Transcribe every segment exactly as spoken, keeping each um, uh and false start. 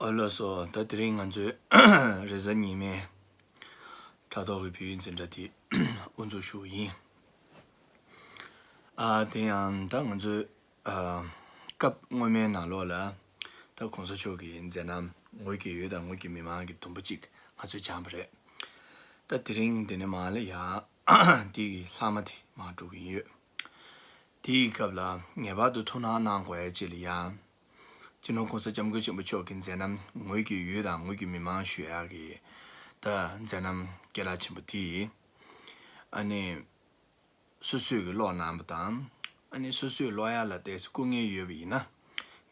ཨ་ལགས་སོ། ད་དེ་རིང་ང་ཚོའི་རེས་གཟའ་ཉི་མའི་དྲ་ཐོག་གི་བོད་ཡིག་འཛིན་གྲྭ་དེ་དབུ་འཛུགས་ཞུ་གི་ཡིན། ཨ་དེ་ཡང་ད་ང་ཚོའི་ཨ་སྐབས་སྔོན་མའི་ནང་ལོགས་ལ་ད་གོང་ས་མཆོག་གི་མཛད་རྣམ་ངོས་ཀྱི་ཡུལ་དང་ངོས་ཀྱི་མི་མང་གི་དུམ་བུ་གཅིག་ང་ཚོས་སྦྱངས་པ་རེད། ད་དེ་རིང་འདི་ནས་མར་ལ་ཡ་དེ་གི་ལྷག་མ་དེ་མར་འགྲོ་གི་ཡོད། དེའི་སྐབས་ལ་ངེས་པར་དུ་ཐུགས་སྣང་གནང་དགོས་ཡ་ཅིག་ལ་ཡ། སྤྱི་ནོར་༸གོང་ས་༸སྐྱབས་མགོན་ཆེན་པོ་མཆོག་གི་མཛད་རྣམ་ངོས་ཀྱི་ཡུལ་དང་ངོས་ཀྱི་མི་མང་ཞུ་ཡག་གི་ད་མཛད་རྣམ་སྐད་གྲགས་ཆེན་པོ་དེ། ཨ་ནི་སོ་སོས་ཀྱི་ཀློག་གནང་བ་དང་། ཨ་ནི་སོ་སོས་ཀློག་ཡག་ལ་ཏོག་ཙམ་སྐུ་ངལ་ཡོད་པ་ཡིན་ན།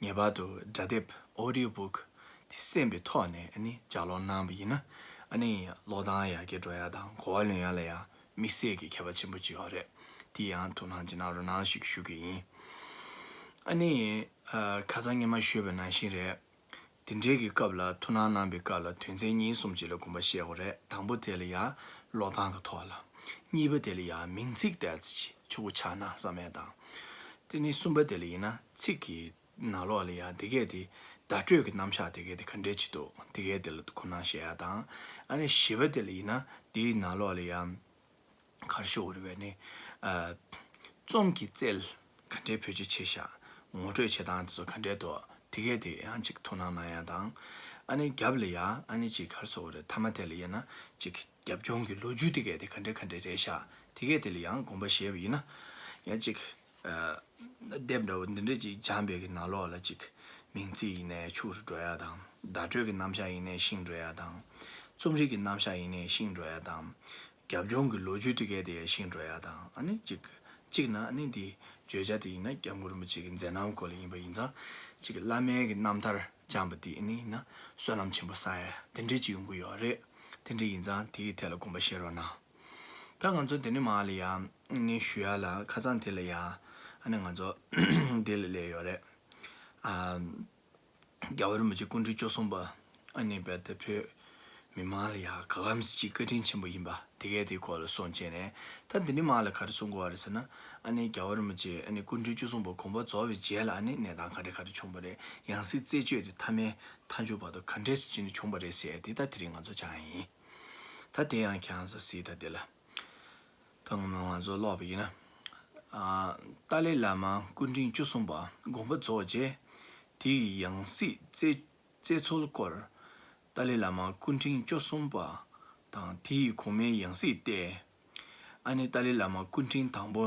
ངེས་པར་དུ་སྒྲ་དེབ་ཨོ་ཌི་ཡོ་བུག་དེ་གསན་པའི་ཐོག་ནས་ཨ་ནི་ལྗགས་ཀློག་གནང་བ་ཡིན་ན། ཨ་ནི་ཀློག་སྟངས་ཡར་རྒྱས་འགྲོ་ཡག་དང་གོ་བ་ལེན་ཡག་ལ་ཡང་དམིགས་བསལ་གྱི་ཁྱད་པར་ཆེན་པོ་ཅིག་ཡོད་རེད། དེ་ཡང་ཐུགས་སྣང་ཅིག་གནང་རོགས་གནང་ཞུ་ཞུ་གི་ཡིན། ཨ་ནི་ཨ་ཁ་སང་སྔོན་མ་ཞུས་པ་ནང་བཞིན་རེད། དེ་འདྲའི་གི་སྐབས་ལ་ཐུགས་སྣང་གནང་པའི་སྐབས་ལ་དོན་ཚན་གཉིས་གསུམ་ཅིག་ལ་དགོངས་པ་བཞེས་དགོས་རེད། དང་པོ་དེ་ལ་ཡང་ཀློག་སྟངས་ཀྱི་ཐོག་ལ། གཉིས་པ་དེ་ལ་ཡང་མིང་ཚིག་དེ་ཙམ་ཅིག་ཆུ་བོ་ཆགས་ན་བསམ་ཡག་དང་། དེ་ནས་གསུམ་པ་དེ་ལ་ཡིན་ན་ཚིག་གི་ནང་ལོགས་ལ་ཡང་དེ་གས་དེ་བརྡ་སྤྲོད་ཀྱི་རྣམ་གཞག་དེ་གས་དེ་ག་འདྲས་ཅིག་འདུག་དེ་གས་དེ་ལ་ཐུགས་སྣང་བཞེས་ཡག་དང་། ཨ་ནི་བཞི་པ་དེ་ལ་ཡིན་ན་དེའི་ནང་ལོགས་ལ་ཡང་ག་རེ་ཞུ་དགོས་རེད་པས་ནི། ཨ་རྩོམ་གྱི་རྩལ་ག་འདྲས་བེད་སྤྱོད་བྱེད་ཤག་ངོ་སྤྲོད་བྱེད་སྟངས་དེ་ཚོ་ག་འདྲས་འདུག་དེ་གས་དེ་ཡང་ཅིག་ཐུགས་སྣང་གནང་ཡག་དང་། ཨ་ནི་རྒྱབ་ལ་ཡང་ཨ་ནི་ཅིག་ག་རེ་ཟེར་དགོས་རེད། མཐའ་མ་དེ་ལ་ཡིན་ན་ཅིག་རྒྱབ་ལྗོངས་ཀྱི་ལོ་རྒྱུས་དེ་གས་དེ་ག་འདྲས་ག་འདྲས་རེད་ཤག་དེ་གས་དེ་ལ་ཡང་དགོངས་པ་བཞེས་པ་ཡིན་ན། ཡང་ཅིག་ཨ་དེབ་འདྲ་བོ་འདི་འདྲས་ཅིག་སྦྱངས་པའི་གི་ནང་ལོགས་ལ་ཅིག་མིང་ཚིག་ཡིན་ནའི་འཆུག་རུ་འགྲོ་ཡག་དང་། བརྡ་སྤྲོད་ཀྱི་རྣམ་གཞག་ཡིན་ནའི་ཤིང་འགྲོ་ཡག་དང་། རྩོམ་རིག་གི་རྣམ་གཞག་ཡིན་ནའི་ཤིང་འགྲོ་ཡག་དང་། རྒྱབ་ལྗོངས་ཀྱི་ལོ་རྒྱུས་དེ་གས་དེ་ཡང་ཤིང་འགྲོ་ཡག་དང་། ཨ་ནི་གཅིག་གཅིག་ན་ཨ་ནི་འདི་བརྗོད་བྱ་དེ་ཡིན་ན་སྐྱབས་མགོན་རིན་པོ་ཆེ་གི་མཛད་རྣམ་སྐོར་ལ་ཡིན་པ་ཡིན་ཙང་། གཅིག་བླ་མའི་གི་རྣམ་ཐར་སྦྱངས་པ་དེ་ཨ་ནི་ཡིན་ན་བསོད་ནམས་ཆེན་པོ་བསགས་ཡག་དེ་འདྲས་ཅིག་ཡོང་གི་ཡོད་རེད། དེ་འདྲས་ཡིན་ཙང་དེ་གི་ཐད་ལ་དགོངས་པ་བཞེས་རོགས་གནང་། ད་ང་ཚོ་དེ་ནས་མར་ལ་ཡ་ཨ་ནི་ཞུ་ཡག་ལ་ཁ་སང་དེ་ལ་ཡ་ཨ་ནི་ང་ཚོ་དེ་ལ་སླེབས་ཡོད་རེད། ཨ། རྒྱལ་བ་རིན་པོ་ཆེ་སྐུ་ཕྲེང་བཅུ་གསུམ་པ་ཨ་ནི་རྦད་དེ་བོད་མི་མང་ལ་ཡ་ག་གམ་ཅིག་བཀའ་དྲིན་ཆེན་པོ་ཡིན་པ་དེ་གས་དེའི་སྐོར་ལ་གསུངས་བྱས་ནས། ད་འདི་ནས་མར་ལ་ག་རེ་གསུང་དགོས་པ་རེད་ཟེར་ན། ཨ་ནི་རྒྱལ་བ་རིན་པོ་ཆེ་ཨ་ནི་སྐུ་ཕྲེང་བཅུ་གསུམ་པ་དགོངས་པ་རྫོགས་པའི་རྗེས་ལ་ཨ་ནི་གནས་སྟངས་ག་རེ་ག་རེ་བྱུང་བ་རེད། ཡང་སྲིད་རྩད་གཅོད་དེ་མཐའ་མའི་མཐའ་མཇུག་བར་དུ་ག་འདྲས་སེ་བྱས་ནས་བྱུང་བ་རེད་ཟེར་ཡག་དེ་ད་དེ་རིང་ང་ཚོ་སྦྱང་ཡག་ཡིན། ད་དེ་ཡང་ཁྱེད་རང་ཚོ་གཟིགས་དང་། དེ་ལ། ད་སྔོན་མ་ང་ཚོ་ཀློག་པ་ཡིན་ན། ཨ། ཏཱ་ལའི་བླ་མ་སྐུ་ཕྲེང་བཅུ་གསུམ་པ་དགོངས་པ་རྫོགས་རྗེས། དེ་ཡི་ཡང་སྲིད་བཙལ་བཙལ་འཚོལ་སྐོར། ཏཱ་ལའི་བླ་མ་སྐུ་ཕྲེང་བཅུ་གསུམ་པ་དང་དེ་ཡི་གོང་མའི་ཡང་སྲིད་བལྟས། ཨ་ནི་ཏཱ་ལའི་བླ་མ་སྐུ་ཕྲེང་དང་པོ་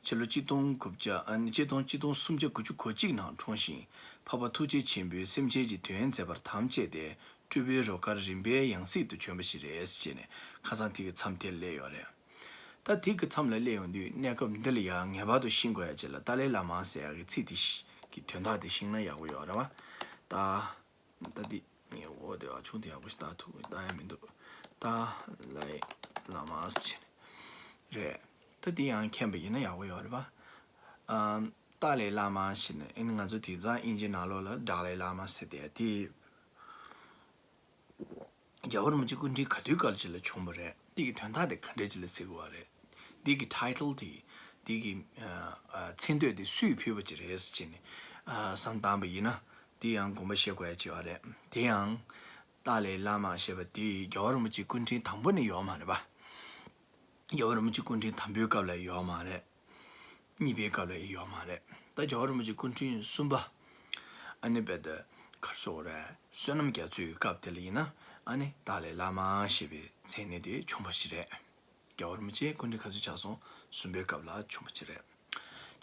ཕྱི་ལོ་གཅིག་སྟོང་དགུ་བརྒྱ། ཨ་ནི་གཅིག་སྟོང་གཅིག་སྟོང་སུམ་བརྒྱ་དགུ་བཅུ་གོ་གཅིག་ནང་འཁྲུངས་ཤིང་། འཕགས་པ་ཐུགས་རྗེ་ཆེན་པོས་སེམས་ཅན་གྱི་དོན་མཛད་པར་དམ་བཅས་ཏེ། སྤྲུལ་པའི་རོལ་གར་རིམ་པའི་ཡང་སྲིད་དུ་བྱོན་པ་ཞིག་རེད་ཟེར་བྱས་ནས་ཁ་སང་དེ་གི་མཚམས་དེ་ལ་སླེབས་ཡོད་རེད། ད་དེ་གི་མཚམས་ལ་སླེབས་ཡོང་དུས་གནས་སྐབས་འདི་ལ་ཡང་ངེས་པར་དུ་ཤེས་དགོས་ཡག་ཅིག་ལ་ཏཱ་ལའི་བླ་མ་ཟེར་ཡག་གི་ཚིག་དེ་ཤི་གི་དོན་དག་དེ་ཤེས་ན་ཡག་པོ་ཡོད་རེད་པ། ད་ད་འདི་ངས་འོ་དེ་བ་ཆུང་དེ་ཡག་པོ་ཞིག་ལྟ་ཐུབ་ལྟ་ཡག་མི་འདུག་ཏཱ་ལའི་བླ་མ་ཟེར་བྱས་ནས་རེད། ད་འདི་ཡང་མཁྱེན་པ་ཡིན་ན་ཡག་པོ་ཡོད་རེད་པ། ཨམ། ཏཱ་ལའི་བླ་མ་ཟེར་ནས་ཨ་ནི་ང་ཚོ་དེང་སང་དབྱིན་ཇི་ནང་ལོགས་ལ་ཌཱ་ལའི་བླ་མ་ཟེར་དེ་དེ། རྒྱལ་བ་རིན་པོ་ཆེ་སྐུ་ཕྲེང་ག་དུས་སྐབས་ཅིག་ལ་བྱུང་བ་རེད། དེ་གི་དོན་དག་དེ་ག་འདྲས་ཅིག་ལ་ཟེར་དགོས་པ་རེད། དེ་གི་ཊའི་ཊལ་དེ། དེ་གི་ཨ་ཨ་མཚན་བསྟོད་དེ་སུས་ཕུལ་བ་ཅིག་རེད་ཟེར་བྱས་ནས་ཨ་བསམ་བཏང་པ་ཡིན་ན། དེ་ཡང་དགོངས་པ་བཞེས་དགོས་ཡག་ཅིག་ཡོད་རེད། དེ་ཡང་ཏཱ་ལའི་བླ་མ་ཞེས་པ་དེ་རྒྱལ་བ་རིན་པོ་ཆེ་སྐུ་ཕྲེང་དང་པོ་ནས་ཡོད་མ་རེད་པ། རྒྱལ་བ་རིན་པོ་ཆེ་སྐུ་ཕྲེང་དང་པོའི་སྐབས་ལ་ཡོད་མ་རེད། གཉིས་པའི་སྐབས་ལ་ཡོད་མ་རེད། ད་རྒྱལ་བ་རིན་པོ་ཆེ་སྐུ་ཕྲེང་གསུམ་པ། ཨ་ནི་རྦད་དེ་ག་རེ་ཟེར་དགོས་རེད། བསོད་ནམས་རྒྱ་མཚོའི་སྐབས་དེ་ལ་ཡིན་ན་ཨ་ནི་ཏཱ་ལའི་བླ་མ་ཞེས་པའི་མཚན་གནས་དེ་བྱུང་བ་ཞིག་རེད། རྒྱལ་བ་རིན་པོ་ཆེ་སྐུ་ཕྲེང་ག་ཚོད་ཆགས་སོང་། གསུམ་པའི་སྐབས་ལ་བྱུང་བ་ཞིག་རེད།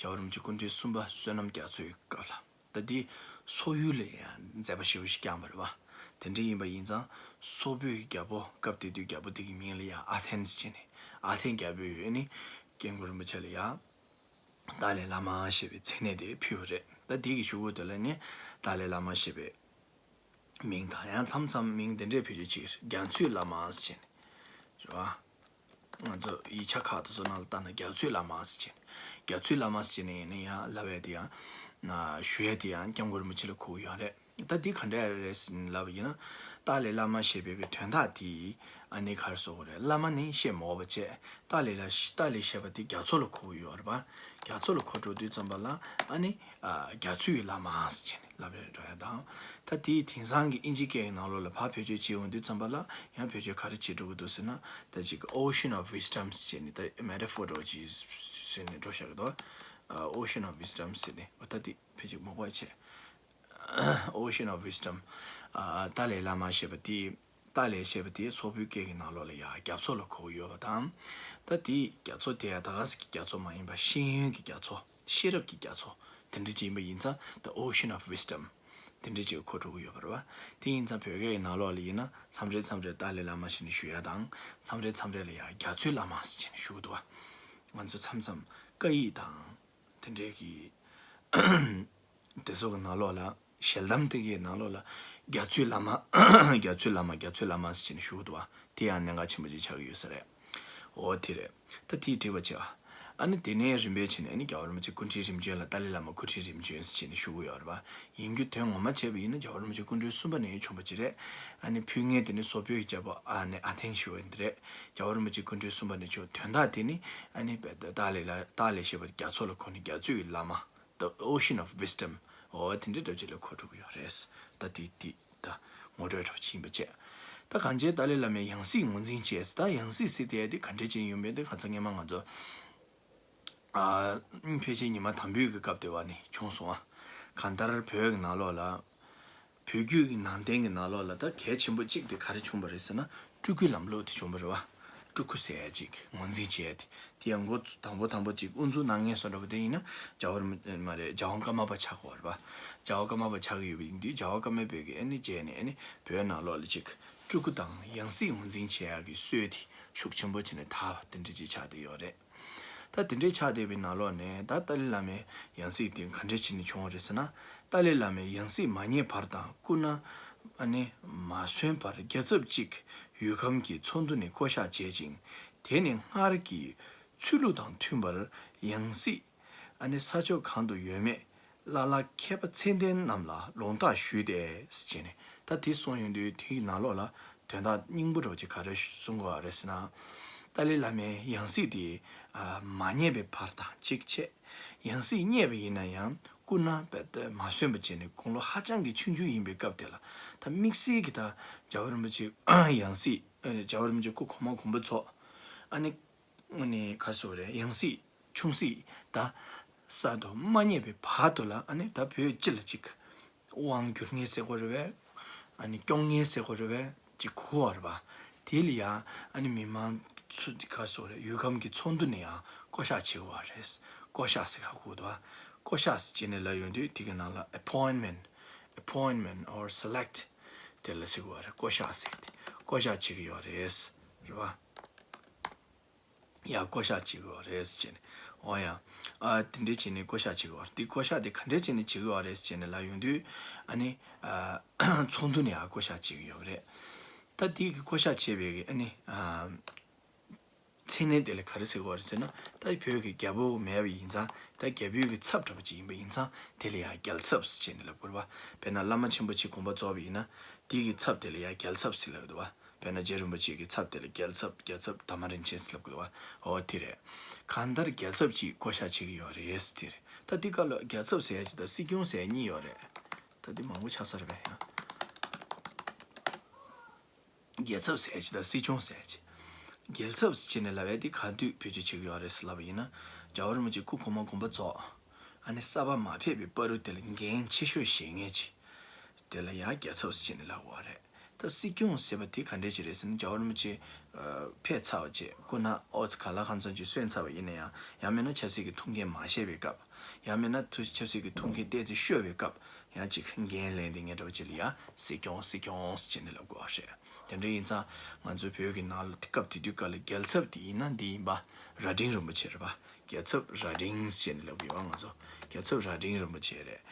རྒྱལ་བ་རིན་པོ་ཆེ་སྐུ་ཕྲེང་གསུམ་པ་བསོད་ནམས་རྒྱ་མཚོའི་སྐབས་ལ། ད་འདི་སོག་ཡུལ་ལ་ཡང་མཛད་པ་ཞེ་པོ་ཞིག་བསྐྱངས་པ་རེད་པ། དེ་འདྲ་ཡིན་པ་ཡིན་ཙང་སོག་པོའི་རྒྱལ་པོ་སྐབས་དེ་དུས་རྒྱལ་པོ་དེ་གི་མིང་ལ་ཡང་ཨ་ཐན་ཟེར་ནས། ཨ་ཐན་རྒྱལ་པོས་ནི་སྐྱབས་མགོན་རིན་པོ་ཆེ་ལ་ཡང་ཏཱ་ལའི་བླ་མ་ཞེས་པའི་མཚན་གནས་དེ་ཕུལ་བ་རེད། ད་འདི་གི་གཞུག་གུ་དེ་ལ་ནི་ཏཱ་ལའི་བླ་མ་ཞེས་པའི་མིང་དང་། ཡང་མཚམས་མཚམས་མིང་འདི་འདྲའི་བེད་སྤྱོད་ཅིག་རྒྱ་མཚོའི་བླ་མ་ཟེར་བྱས་ནས། རེད་བ། ང་ཚོ་ཡིག་ཆ་ཁག་དེ་ཚོ་ནང་ལ་བལྟས་ན་རྒྱ་མཚོའི་བླ་མ་ཟེར་བྱས་ནས། རྒྱ་མཚོའི་བླ་མ་ཟེར་བྱས་ནས་ཡིན་ན་ཡང་ལབ་ཡག་དེ་ཡང་། ན་ཞུ་ཡག་དེ་ཡང་སྐྱབས་མགོན་རིན་པོ་ཆེ་ལ་གོ་གི་ཡོད་རེད། ད་འདི་ག་འདྲ་རེད་ཟེར་ལབ་པ་ཡིན་ན། ཏཱ་ལའི་བླ་མ་ཞེས་པའི་གི་དོན་དག་དེ་ཨ་ནི་ག་རེ་ཟེར་དགོས་རེད། བླ་མ་ནི་བཤད་མ་དགོས་པ་བྱས། ཏཱ་ལའི་ལ་ཏཱ་ལའི་ཞེས་པ་དེ་རྒྱ་མཚོ་ལ་གོ་གི་ཡོད་རེད་པ། རྒྱ་མཚོ་ལ་གོ་འགྲོ་དུས་ཙམ་པ་ལ་ཨ་ནི་ཨ་རྒྱ་མཚོའི་བླ་མ་ཟེར་བྱས་ནས་ལབ་རེད་འགྲོ་ཡ་དང་། ད་དེའི་དེང་སང་གི་དབྱིན་ཇི་སྐད་ཀྱི་ནང་ལོགས་ལ་ཕར་བེད་སྤྱོད་བྱེད་ཡོང་དུས་ཙམ་པ་ལ་ཡང་བེད་སྤྱོད་ག་རེ་བྱེད་འགྲོ་གི་འདུག་ཟེར་ན། ད་ཅིག་Ocean of Wisdom ཟེར་བྱས་ནས་ད་མེ་ཊ་ཕོར་འདྲ་བོ་ཅིག་ཟེར་ནས་འགྲོ་བཞག་གི་འདུག་ཨ་Ocean of Wisdom ཟེར་ནས་ད་དེ་ཕལ་ཆེར་མ་གོ་བ་བྱས། Ocean of Wisdom། ཨ་ཏཱ་ལའི་བླ་མ་ཞེས་པ་དེ། ཏཱ་ལའི་ཞེས་པ་དེ་སོག་པོའི་སྐད་ཀྱི་ནང་ལོགས་ལ་ཡང་རྒྱ་མཚོ་ལ་གོ་གི་ཡོད་པ་དང་། ད་དེའི་རྒྱ་མཚོ་དེ་ཡང་ད་ག་ས་གི་རྒྱ་མཚོ་མ་ཡིན་པ་ཤེས་ཡོན་གྱི་རྒྱ་མཚོ། ཤེས་རབ་ཀྱི་རྒྱ་མཚོ། དེ་འདྲ་ཅིག་ཡིན་པ་ཡིན་ཙང་The Ocean of Wisdom། དེ་འདྲ་ཅིག་གོ་འགྲོ་གི་ཡོད་པ་རེད་བ། དེ་ཡིན་ཙང་བོད་སྐད་ཀྱི་ནང་ལོགས་ལ་ཡིན་ན་མཚམས་རེ་མཚམས་རེ་ཏཱ་ལའི་བླ་མ་ཞེས་ནས་ཞུ་ཡ་དང་། མཚམས་རེ་མཚམས་རེ་ལ་ཡང་རྒྱ་མཚོའི་བླ་མ་ཞེས་ནས་ཞུ་གི་འདུག་བ། ང་ཚོ་མཚམས་མཚམས་སྐད་ཡིག་དང་། དེ་འདྲའི་གི་དེ་ཚོ་གི་ནང་ལོགས་ལ་ཞལ་གདམས་དེ་གའི་ནང་ལོགས་ལ་རྒྱ་མཚོའི་བླ་མ། རྒྱ་མཚོའི་བླ་མ། རྒྱ་མཚོའི་བླ་མ་ཟེར་བྱས་ནས་ཞུ་གི་འདུག་བ། དེ་ཡང་གནད་འགག་ཆེན་པོ་ཅིག་ཆགས་ཀྱི་ཡོད་ས་རེད། འོ་དེ་རེད། ད་དེའི་དྲི་བ་བྱས་པ། ཨ་ནི་དེ་ནས་རིམ་པས་བྱས་ནས་ཨ་ནི་རྒྱལ་བ་རིན་པོ་ཆེ་སྐུ་ཕྲེང་རིམ་བྱོན་ལ་ཏཱ་ལའི་བླ་མ་སྐུ་ཕྲེང་རིམ་བྱོན་ཟེར་བྱས་ནས་ཞུ་གི་ཡོད་རེད་བ། ཡིན་རྒྱུ་དོན་ངོ་མ་བྱས་པ་ཡིན་ན་རྒྱལ་བ་རིན་པོ་ཆེ་སྐུ་ཕྲེང་གསུམ་པ་ནས་བྱུང་བ་ཅིག་རེད། ཨ་ནི་ཕུལ་མཁན་དེ་ནི་སོག་པོའི་རྒྱལ་པོ་ཨ་ནི་ཨ་ཐན་ཞུ་བ་དེ་རེད། རྒྱལ་བ་རིན་པོ་ཆེ་སྐུ་ཕྲེང་གསུམ་པ་ནས་བྱུང་། དོན་དག་དེ་ནི་ཨ་ནི་ཏཱ་ལའི་ལ་ཏཱ་ལའི་ཞེས་པ་རྒྱ་མཚོ་ལ་གོ་ནས་རྒྱ་མཚོའི་བླ་མ། The Ocean of Wisdom། འོ་དེ་འདྲའི་འདྲ་ཅིག་ལ་གོ་འགྲོ་གི་ཡོད་རེད། ད་དེ་དེ་ད་ངོ་སྤྲོད་འདྲ་ཅིག་ཡིན་པ་བྱས། ད་གང་བྱས་ཏཱ་ལའི་བླ་མས་ཡང་སྲིད་ངོས་འཛིན་བྱས། ད་ཡང་སྲིད་ཟེར་དེ་དེ་ག་འདྲ་ཅིག་ཡིན་པས་དེ་ཁ་སང་སྔོན་མ་ང་ཚོ་ཨ་ཕལ་ཆེར་ཉི་མ་དང་པོའི་གི་སྐབས་དེ་བ་ནས་བྱུང་སོང་བ། གང་ལྟར་བོད་ཀྱི་ནང་ལོགས་ལ། བོད་བརྒྱུད་ཀྱི་ནང་བསྟན་གྱི་ནང་ལོགས་ལ་ད་གལ་ཆེན་པོ་གཅིག་དེ་ག་རེ་བྱུང་བ་རེད་ཟེར་ན། སྤྲུལ་སྐུའི་ལམ་ལུགས་དེ་བྱུང་བ་རེད་བ། སྤྲུལ་སྐུ་ཟེར་ཡ་གཅིག་ངོས་འཛིན་བྱས་ཏེ། དེ་ཡང་འགོ་དང་པོ་དང་པོ་གཅིག་དབུ་འཛུགས་གནང་མཁན་སུ་འདྲ་བ་དེ་ཡིན་ན་རྒྱལ་བ་རིན་པོ་མ་རེད། རྒྱལ་དབང་ཀརྨ་པ་ཆགས་ཀྱི་ཡོད་རེད་བ། རྒྱལ་དབང་ཀརྨ་པ་ཆགས་ཀྱི་ཡོད་པ་ཡིན་དུས་རྒྱལ་དབང་ཀརྨ་པས་ཀྱི་ཨ་ནི་བྱས་ནས་ཨ་ནི་བོད་ནང་ལོགས་ལ་གཅིག་སྤྲུལ་སྐུ་དང་ཡང་སྲིད་ངོས་འཛིན་བྱེད་ཡ་གི་སྲོལ་དེ་ཤུགས་ཆེན་པོ་བྱས་ནས་དར་བ་དེ་འདྲ་ཅིག་ཆགས་བསྡད་ཡོད་རེད། ད་དེ་འདྲའི་ཆགས་བསྡད་པའི་ནང་ལོགས་ནས་ད་ཏཱ་ལའི་བླ་མའི་ཡང་སྲིད་དེ་ག་འདྲ་བྱས་ནས་བྱུང་བ་རེད་ཟེར་ན། ཏཱ་ལའི་བླ་མས་ཡང་སྲིད་མ་རྙེད་བར་དང་སྐུ་ན་ཨ་ནི་མ་སོན་བར་རྒྱལ་ཚབ་ཅིག་ཡུལ་ཁམས་ཀྱི་ཚོགས་འདུ་ནས་བསྐོ་གཞག་བྱེད་ཅིང་། དེ་ནི་སྔར་གྱི་ཆོས་ལུགས་དང་མཐུན་པར་ཡང་སྲིད་ཨ་ནི་ས་ཕྱོགས་གང་དུ་ཡོད་མེད། བླ་ལྷག་མཁས་པ་ཚད་ལྡན་རྣམས་ལ་ལུང་བརྟག་ཞུས་ཏེ་ཟེར་བྱས་ནས། ད་དེ་གསུངས་ཡོང་དུས་དེའི་ནང་ལོགས་ལ་དོན་དག་སྙིང་པོ་འདྲ་བོ་ཅིག་ག་རེ་གསུང་དགོས་པ་རེད་ཟེར་ན། ཏཱ་ལའི་བླ་མའི་ཡང་སྲིད་དེ་ཨ་མ་རྙེད་པའི་བར་དང་གཅིག་བྱས། ཡང་སྲིད་རྙེད་པ་ཡིན་ན་ཡང་སྐུ་ན་རྦད་དེ་མ་སོན་པ་བྱས་ནས་དགུང་ལོ་ཧ་ཅང་གི་ཆུང་ཆུང་ཡིན་པའི་སྐབས་དེ་ལ། ད་དམིགས་བསལ་གྱི་ད་རྒྱལ་བ་རིན་པོ་ཆེ་ཡང་སྲིད་རྒྱལ་བ་རིན་པོ་ཆེ་སྐུ་གོང་མ་གོང་མ་ཚོ་ཨ་ནི། ཨ་ནི་ག་རེ་ཟེར་དགོས་རེད། ཡང་སྲིད་ཆུང་སྲིད་ད་གསར་དུ་མ་རྙེད་པའི་བར་དུ་ལ་ཨ་ནི་ད་བོད་སྤྱི་ལ་ཅིག་དབང་བསྒྱུར་མཁན་ཟེར་དགོས་རེད་པས། ཨ་ནི་སྐྱོང་མཁན་ཟེར་དགོས་རེད་པས། ཅིག་དགོས་པ་རེད་པ། དེ་ལ་ཡང་ཨ་ནི་མི་མང་ཚོ་ག་རེ་ཟེར་དགོས་རེད། ཡུལ་ཁམས་ཀྱི་ཚོགས་འདུ་ནས་ཡང་བསྐོ་གཞག་བྱེད་དགོས་པ་རེད། བསྐོ་གཞག་ཟེར་ཁ་ཁུག་འདུག་བ། བསྐོ་གཞག་ཟེར་བྱས་ནས་ལབ་ཡོང་དུས་དེ་གི་ནང་ལ་appointment, appointment or select དེ་ལ་ཟེར་དགོས་པ་རེད། བསྐོ་གཞག་ཟེར་ཏེ་བསྐོ་གཞག་བྱེད་ཀྱི་ཡོད་རེད། རེད་པ། ཡ་བསྐོ་གཞག་བྱེད་ཀྱི་ཡོད་རེད་ཟེར་བྱས་ནས། འོ་ཡ། ཨ་དེ་འདྲས་བྱས་ནས་བསྐོ་གཞག་བྱེད་ཀྱི་ཡོད་རེད། དེ་བསྐོ་གཞག་དེ་ག་འདྲས་བྱས་ནས་བྱེད་ཀྱི་ཡོད་རེད་ཟེར་བྱས་ནས་ལབ་ཡོང་དུས། ཨ་ནི་ཨ་ཚོགས་འདུ་ནས་ཡང་བསྐོ་གཞག་བྱེད་ཀྱི་ཡོད་རེད། ད་དེ་གི་བསྐོ་གཞག་བྱས་པའི་གི་ཨ་ནི་ཨ་མཚན་གནས་དེ་ལ་ག་རེ་ཟེར་གྱི་ཡོད་རེད་ཟེར་ན། ད་བོད་ཀྱི་རྒྱལ་པོ་མེད་པ་ཡིན་ཙང་། ད་རྒྱལ་པོའི་གི་ཚབ་འདྲ་པོ་ཅིག་ཡིན་པ་ཡིན་ཙང་དེ་ལ་ཡང་རྒྱལ་ཚབ་ཟེར་བྱས་ནས་ལབ་དགོས་རེད་པ། དཔེར་ན་བླ་མ་ཆེན་པོ་ཅིག་དགོངས་པ་རྫོགས་པ་ཡིན་ན་དེ་གི་ཚབ་དེ་ལ་ཡང་རྒྱལ་ཚབ་ཟེར་ལབ་ཀྱི་འདུག་པ། དཔེར་ན་རྗེ་རིན་པོ་ཆེ་གི་ཚབ་དེ་ལ་རྒྱལ་ཚབ། རྒྱལ་ཚབ་དར་མ་རིན་ཆེན་ཟེར་ལབ་ཀྱི་འདུག་པ། འོ་དེ་རེད། གང་ལྟར་རྒྱལ་ཚབ་ཅིག་བསྐོ་གཞག་བྱེད་ཀྱི་ཡོད་རེད་ཟེར་དེ་རེད། ད་འདི་ག་ལ་རྒྱལ་ཚབ་ཟེར་ཡ་ཅིག་དང་སྲིད་སྐྱོང་ཟེར་ཡ་གཉིས་ཡོད་རེད། ད་འདི་མང་པོ་ཆགས་ས་རེད་པས་ཡ། རྒྱལ་ཚབ་ཟེར་ཡ་ཅིག་དང་སྲིད་སྐྱོང་ཟེར་ཡ་ཅིག་རྒྱལ་ཚབ་ཟེར་བྱས་ནས་ལབ་ཡ་དེ་ག་དུས་བེད་སྤྱོད་བྱེད་ཀྱི་ཡོད་རེད་ཟེར་ལབ་པ་ཡིན་ན། རྒྱལ་བ་རིན་པོ་ཆེ་སྐུ་གོང་མ་དགོངས་པ་རྫོགས། ཨ་ནི་ས་པ་མ་ཕེབས་པའི་བར་དུ་དེ་ལ་འགན་ཆེ་ཤོས་བཞེས་མཁན་ཅིག་དེ་ལ་ཡང་རྒྱལ་ཚབ་ཟེར་བྱས་ནས་ལབ་དགོས་པ་རེད། ད་སྲིད་སྐྱོང་ཟེར་བ་དེ་ག་འདྲས་ཅིག་རེད་ཟེར་ན། རྒྱལ་བ་རིན་པོ་ཆེ་ཨ་ཕེབས་ཚར་བ་བྱས། སྐུ་ན་ཨོ་ཙི་ག་ལ་གང་འཚམ་ཅིག་སོན་ཚར་བ་ཡིན་ན་ཡང་། ཡང་མིན་ན་ཆབ་སྲིད་ཀྱི་ཐུགས་འགན་མ་བཞེས་པའི་སྐབས། ཡང་མིན་ན་ཐུ་ཆབ་སྲིད་ཀྱི་ཐུགས་འགན་ཏོག་ཙམ་ཤོར་བའི་སྐབས། ཡང་ཅིག་འགན་ལེན་དེ་ངས་འདྲ་བོ་ཅིག་ལ་ཡང་སྲིད་སྐྱོང་སྲིད་སྐྱོང་ཟེར་བྱས་ནས་ལབ་དགོས་པ་རེད། དེ་འདྲ་ཡིན་ཙང་ང་ཚོའི་བོད་ཀྱི་ནང་ལ་སྐབས་དེ་དུས་སྐབས་ལ་རྒྱལ་ཚབ་དེ་ཡིན་ན་འདི་ཡིན་པ། རྭ་སྒྲེང་རིན་པོ་ཆེ་རེད་པ། རྒྱལ་ཚབ་རྭ་སྒྲེང་ཟེར་བྱས་ནས་ལབ་ཀྱི་ཡོད་པ། ང་ཚོ་རྒྱལ་ཚབ་རྭ་སྒྲེང་རིན་པོ་ཆེ་རེད།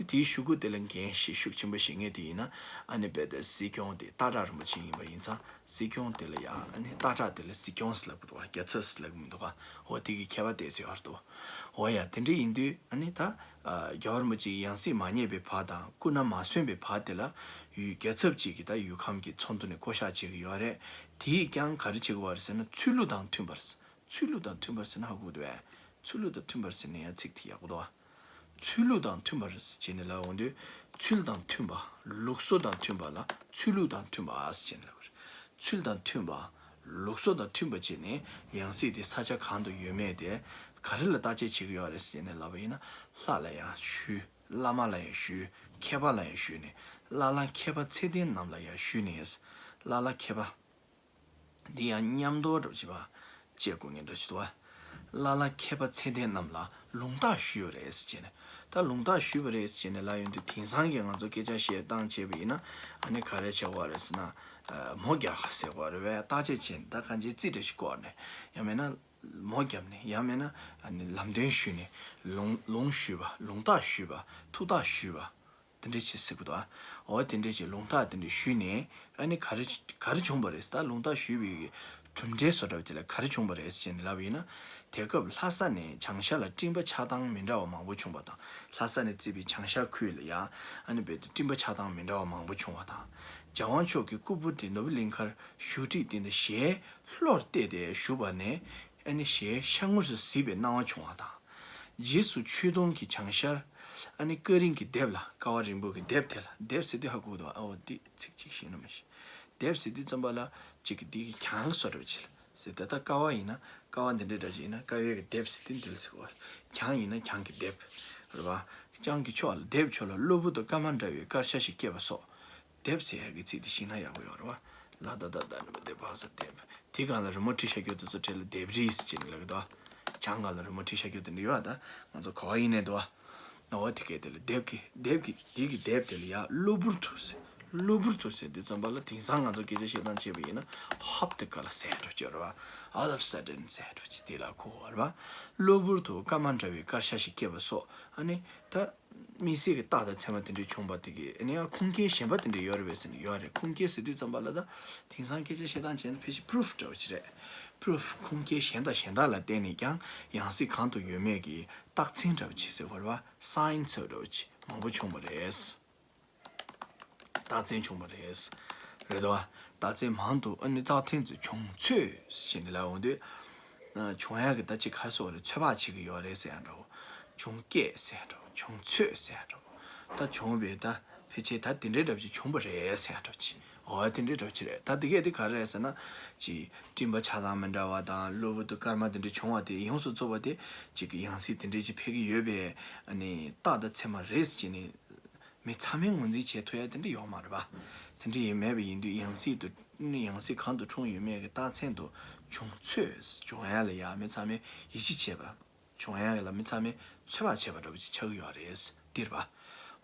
དེའི་གཞུག་གུ་དེ་ལ་འགན་ཞིག་ཤུགས་ཆེན་པོ་བཞེས་མཁན་དེ་ཡིན་ན། ཨ་ནི་རྦད་དེ་སྲིད་སྐྱོང་དེ་སྟག་བྲག་རིན་པོ་ཆེ་ཡིན་པ་ཡིན་ཙང་། སྲིད་སྐྱོང་དེ་ལ་ཡང་ཨ་ནི་སྟག་བྲག་དེ་ལ་སྲིད་སྐྱོང་ཟེར་ལབ་ཀྱི་འདུག་ག་རྒྱལ་ཚབ་ཟེར་ལབ་ཀྱི་མི་འདུག་ག་འོ་དེ་གི་ཁྱད་པར་དེ་ཚོ་ཡོད་རེད་དོ། འོ་ཡ། དེ་འདྲ་ཡིན་དུས་ཨ་ནི་ད་རྒྱལ་བ་རིན་པོ་ཆེ་ཡང་སྲིད་མ་རྙེད་པའི་བར་དང་སྐུ་ན་མ་སོན་པའི་བར་དེ་ལ་ཡུལ་རྒྱལ་ཚབ་ཅིག་གིས་ད་ཡུལ་ཁམས་ཀྱི་ཚོགས་འདུ་ནས་བསྐོ་བཞག་བྱེད་ཀྱི་ཡོད་རེད། དེས་ཀྱང་ག་རེ་བྱེད་དགོས་པ་རེད་ཟེར་ན། ཚུལ་ལུགས་དང་མཐུན་པར། ཚུལ་ལུགས་དང་མཐུན་པར་ཟེར་ན་ཧ་གོ་འདུག་གས། ཚུལ་ལུགས་དང་མཐུན་པར་ཟེར་ན་ཡང་ཚིག་དེ་ཡག་པོ་འདུག་ག་ཚུལ་ལུགས་དང་མཐུན་པར་ཟེར་བྱས་ནས་ལབ་འོང་དུས། ཚུལ་དང་མཐུན་པ། ལུགས་སྲོལ་དང་མཐུན་པ་ལ་ཚུལ་ལུགས་དང་མཐུན་པ་ཟེར་བྱས་ནས་ལབ་པ་རེད། ཚུལ་དང་མཐུན་པ། ལུགས་སྲོལ་དང་མཐུན་པ་བྱས་ནས་ཡང་སྲིད་དེ་ས་ཆ་གང་དུ་ཡོད་མེད་དེ་ག་རེ་ལ་བརྟག་དཔྱད་བྱེད་ཀྱི་ཡོད་རེད་ཟེར་བྱས་ནས་ལབ་པ་ཡིན་ན། ལྷ་ལ་ཡང་ཞུས། བླ་མ་ལ་ཡང་ཞུས། མཁས་པ་ལ་ཡང་ཞུས་ནས། བླ་ལྷ་མཁས་པ་ཚད་ལྡན་རྣམས་ལ་ཡང་ཞུས་ནས། བླ་ལྷ་མཁས་པ། འདི་ཡང་མཉམ་དུ་འགྲོ་བྱེད་པ། བཅས་དགོས་ངེས་འགྲོ་བྱེད་དོ། བླ་ལྷ་མཁས་པ་ཚད་ལྡན་རྣམས་ལ་ལུང་བརྟག་ཞུས་པ་རེད་ཟེར་བྱས་ནས། ད་ལུང་བརྟག་ཞུས་པ་རེད་ཟེར་བྱས་ནས་ལབ་ཡོང་དུས། དེང་སང་གི་ང་ཚོ་སྐད་ཆ་བཤད་སྟངས་བྱས་པ་ཡིན་ན། ཨ་ནི་ག་རེ་བྱེད་དགོས་རེད་ཟེར་ན། མོ་རྒྱག་ཟེར་དགོས་རེད་པས། བརྟག་དཔྱད་བྱས་ནས་ད་གང་ཅིའི་རྩིས་འདྲ་ཞིག་བསྐོར་ནས། ཡང་མིན་ན་མོ་བརྒྱབ་ནས། ཡང་མིན་ན་ཨ་ནི་ལམ་སྟོན་ཞུས་ནས། ལུང་ལུང་ཞུས་པ། ལུང་བརྟག་ཞུས་པ། ཐུགས་བརྟག་ཞུས་པ། དེ་འདྲ་བྱེད་སྲིད་པ་དང་། འོ་དེ་འདྲ་བྱེད། ལུང་བརྟག་དེ་འདྲ་ཞུས་ནས། ཨ་ནི་ག་རེ་ག་རེ་བྱུང་བ་རེད། ད་ལུང་བརྟག་ཞུས་པའི་གྲུབ་འབྲས་བཟོ་འདྲ་བ་ཅིག་ལ་ག་རེ་བྱུང་བ་རེད་ཟེར་ནས་ལབ་པ་ཡིན་ན། དེ་སྐབས་ལྷ་ས་ནས་བྱང་ཤར་ལ་སྤྲིན་པ་ཆགས་སྟངས་མི་འདྲ་བ་མང་པོ་བྱུང་བ་དང་། ལྷ་ས་ནས་བརྩིས་པའི་བྱང་ཤར་ཁུལ་ལ་ཡང་ཨ་ནི་རྦད་དེ་སྤྲིན་པ་ཆགས་སྟངས་མི་འདྲ་བ་མང་པོ་བྱུང་བ་དང་། རྒྱལ་དབང་མཆོག་གི་སྐུ་ཕུང་དེ་ནོར་བུ་གླིང་ཁར་བཞུགས་ཁྲི་སྟེང་དུ་ཞལ་ལྷོར་གཏད་དེ་བཞུགས་པ་ནས། ཨ་ནི་ཞལ་ཤར་ངོས་སུ་གཟིགས་པའི་སྣང་བ་བྱུང་བ་དང་། རྗེས་སུ་ཆོས་དུང་གི་བྱང་ཤར། ཨ་ནི་ཀ་རིང་གི་ལྡེབས་ལ། ཀ་བ་རིང་པོ་གི་ལྡེབས་དེ་ལ། ལྡེབས་ཟེར་དུས་ཧ་གོ་འདུག་ཨ། འོ་འདི་ཚིག་གཅིག་ཤེས་ན་མ་ཤེས། ལྡེབས་ཟེར་དུས་ཙམ་པ་ལ་གཅིག་གི་འདི་གི་གྱང་བཟོ་འདྲ་བ་ཅིག་ལ་ཟེར། ད་ལྟ་ཀ་བ་ཡིན་ན་ཀ་བ་འདི་འདྲའི་འདྲ་ཅིག་ཡིན་ན། ཀ་བའི་གི་ལྡེབས་ཟེར་དུས་འདི་ལ་ཟེར་གོ། གྱང་ཡིན་ན་གྱང་གི་ལྡེབས་རེད་པ། གྱང་གི་ཕྱོགས་ལ། ལྡེབས་ཕྱོགས་ལ་གློ་བུར་དུ་སྐར་མ་འདྲ་བའི་སྐར་ཆ་ཞིག་སྐྱེས་པ་སོགས། ལྡེབས་ཟེར་ཡག་གི་ཚིག་དེ་ཤེས་ན་ཡག་པོ་ཡོད་རེད་པ། ལ་ད་ད་ད་ནི་མ་ལྡེབས་བ་ས་ལྡེབས། དེ་སྒང་ལ་རི་མོ་བྲིས་བཞག་རྒྱུ་དེ་ཚོ་གྲས་ལ་ལྡེབས་རིས་ཟེར་གྱི་ནི་ལབ་ཀྱི་འདུག་གྱང་སྒང་ལ་རི་མོ་བྲིས་བཞག་རྒྱུ་དེ་འདྲ་ཡོད་ཨ། ད་ང་ཚོ་ག་བ་ཡིན་ནའི་འདུག་ཨ། འོ་དེ་སྐད་དེ་ལ་ལྡེབས་ཀྱི་ལྡེབས་ཀྱི་དེ་གི་ལྡེབས་དེ་ལ་ཡ་གློ་བུར་དུ་ཟེར། གློ་བུར་དུ་ཟེར་དུས་ཙམ་པ་ལ་དེང་སང་ང་ཚོ་སྐད་ཆ་བཤད་སྟངས་བྱས་པ་ཡིན་ན། ཧོབ་ཏེ་ཀ་ལ་ཟེར་འགྲོ་གི་ཡོད་རེད་པ། All of a sudden ཟེར་འགྲོ་གི་དེ་ལ་གོ་བ་རེད་པ། གློ་བུར་དུ་སྐར་མ་འདྲ་བའི་སྐར་ཆ་ཞིག་སྐྱེས་པ་སོགས། ཨ་ནི་ད། དམིགས་བསལ་གྱི་རྟགས་དང་མཚན་མ་དེ་འདྲ་བྱུང་བ་དེ་གིས། ཨ་ནི་ཡང་ཁུངས་སྐྱེལ་གཞན་པ་དེ་འདྲ་ཡོད་རེད་པས་ཟེར་ནས། ཡོད་རེད། ཁུངས་སྐྱེལ་ཟེར་དུས་ཙམ་པ་ལ་ད་དེང་སང་སྐད་ཆ་བཤད་སྟངས་བྱས་ན་ཕལ་ཆེར་པུ་རུབ་འདྲ་བོ་ཅིག་རེད། པུ་རུབ། ཁུངས་སྐྱེལ་གཞན་དང་གཞན་དག་ལ་བརྟེན་ནས་ཀྱང་ཡང་སྲིད་གང་དུ་ཡོད་མེད་ཀྱི་རྟགས་མཚན་འདྲ་བོ་ཅིག་ཟེར་དགོས་རེད་པ། སའིན་ཟེར་བ་འདྲ་བོ་ཅིག་མང་པོ་བྱུང་བ་རེད། རྟགས་མཚན་བྱུང་བ་རེད། རེད་དོ། རྟགས་མཚན་མང་དུ། ཨ་ནི་རྟགས་མཚན་དུ་བྱུང་ཚོད་ཟེར་ནས་ལབ་འོང་དུས། ཨ། བྱུང་ཡག་གི་ད་ཅིག་ག་རེ་ཟེར་དགོས་རེད། ཚོད་དཔག་བྱེད་ཀྱི་ཡོད་རེད་ཟེར་ཡག་འདྲ་བོ། བྱུང་སྐད་ཟེར་ཡག་འདྲ་བོ། བྱུང་ཚོད་ཟེར་ཡག་འདྲ་བོ། ད་བྱུང་བའི་ད་ཕལ་ཆེར་ད་དེ་འདྲའི་འདྲ་བོ་ཅིག་བྱུང་བ་རེད་ཟེར་ཡག་འདྲ་བོ་ཅིག་འོ་དེ་འདྲའི་འདྲ་བོ་ཅིག་རེད། ད་དེ་གས་དེ་ག་རེ་རེད་ཟེར་ན། ཅིག་སྤྲིན་པ་ཆགས་སྟངས་མི་འདྲ་བ་དང་། གློ་བུར་དུ་སྐར་མ་དེ་འདྲ་བྱུང་བ་དེ་ཡོངས་སུ་རྫོགས་པ་དེ་ཅིག་གི་ཡང་སྲིད་དེ་འདྲའི་ཅིག་ཕེབས་ཀྱི་ཡོད་པའི། ཨ་ནི་རྟགས་དང་མཚན་མ་རེད་ཟེར་ནས། མི་ཚང་མས་ངོས་འཛིན་བྱེད་ཐུབ་ཡ་དེ་འདྲ་ཡོད་མ་རེད་པ། དེ་འདྲ་ཡིན་མེད་པ་ཡིན་དུས། ཡང་སྲིད་དུ། ཡང་སྲིད་གང་དུ་འཁྲུངས་ཡོད་མེད་ཀྱི་རྟགས་མཚན་དུ་བྱུང་ཚོད། བྱུང་ཡ་ལ་ཡ་མི་ཚང་མས་ཡིད་ཆེས་བྱས་པ། བྱུང་ཡ་ལ་མི་ཚང་མས་ཚོད་དཔག་བྱས་པ་འདྲ་པོ་ཅིག་ཆགས་ཀྱི་ཡོད་རེད། འདིར་པ།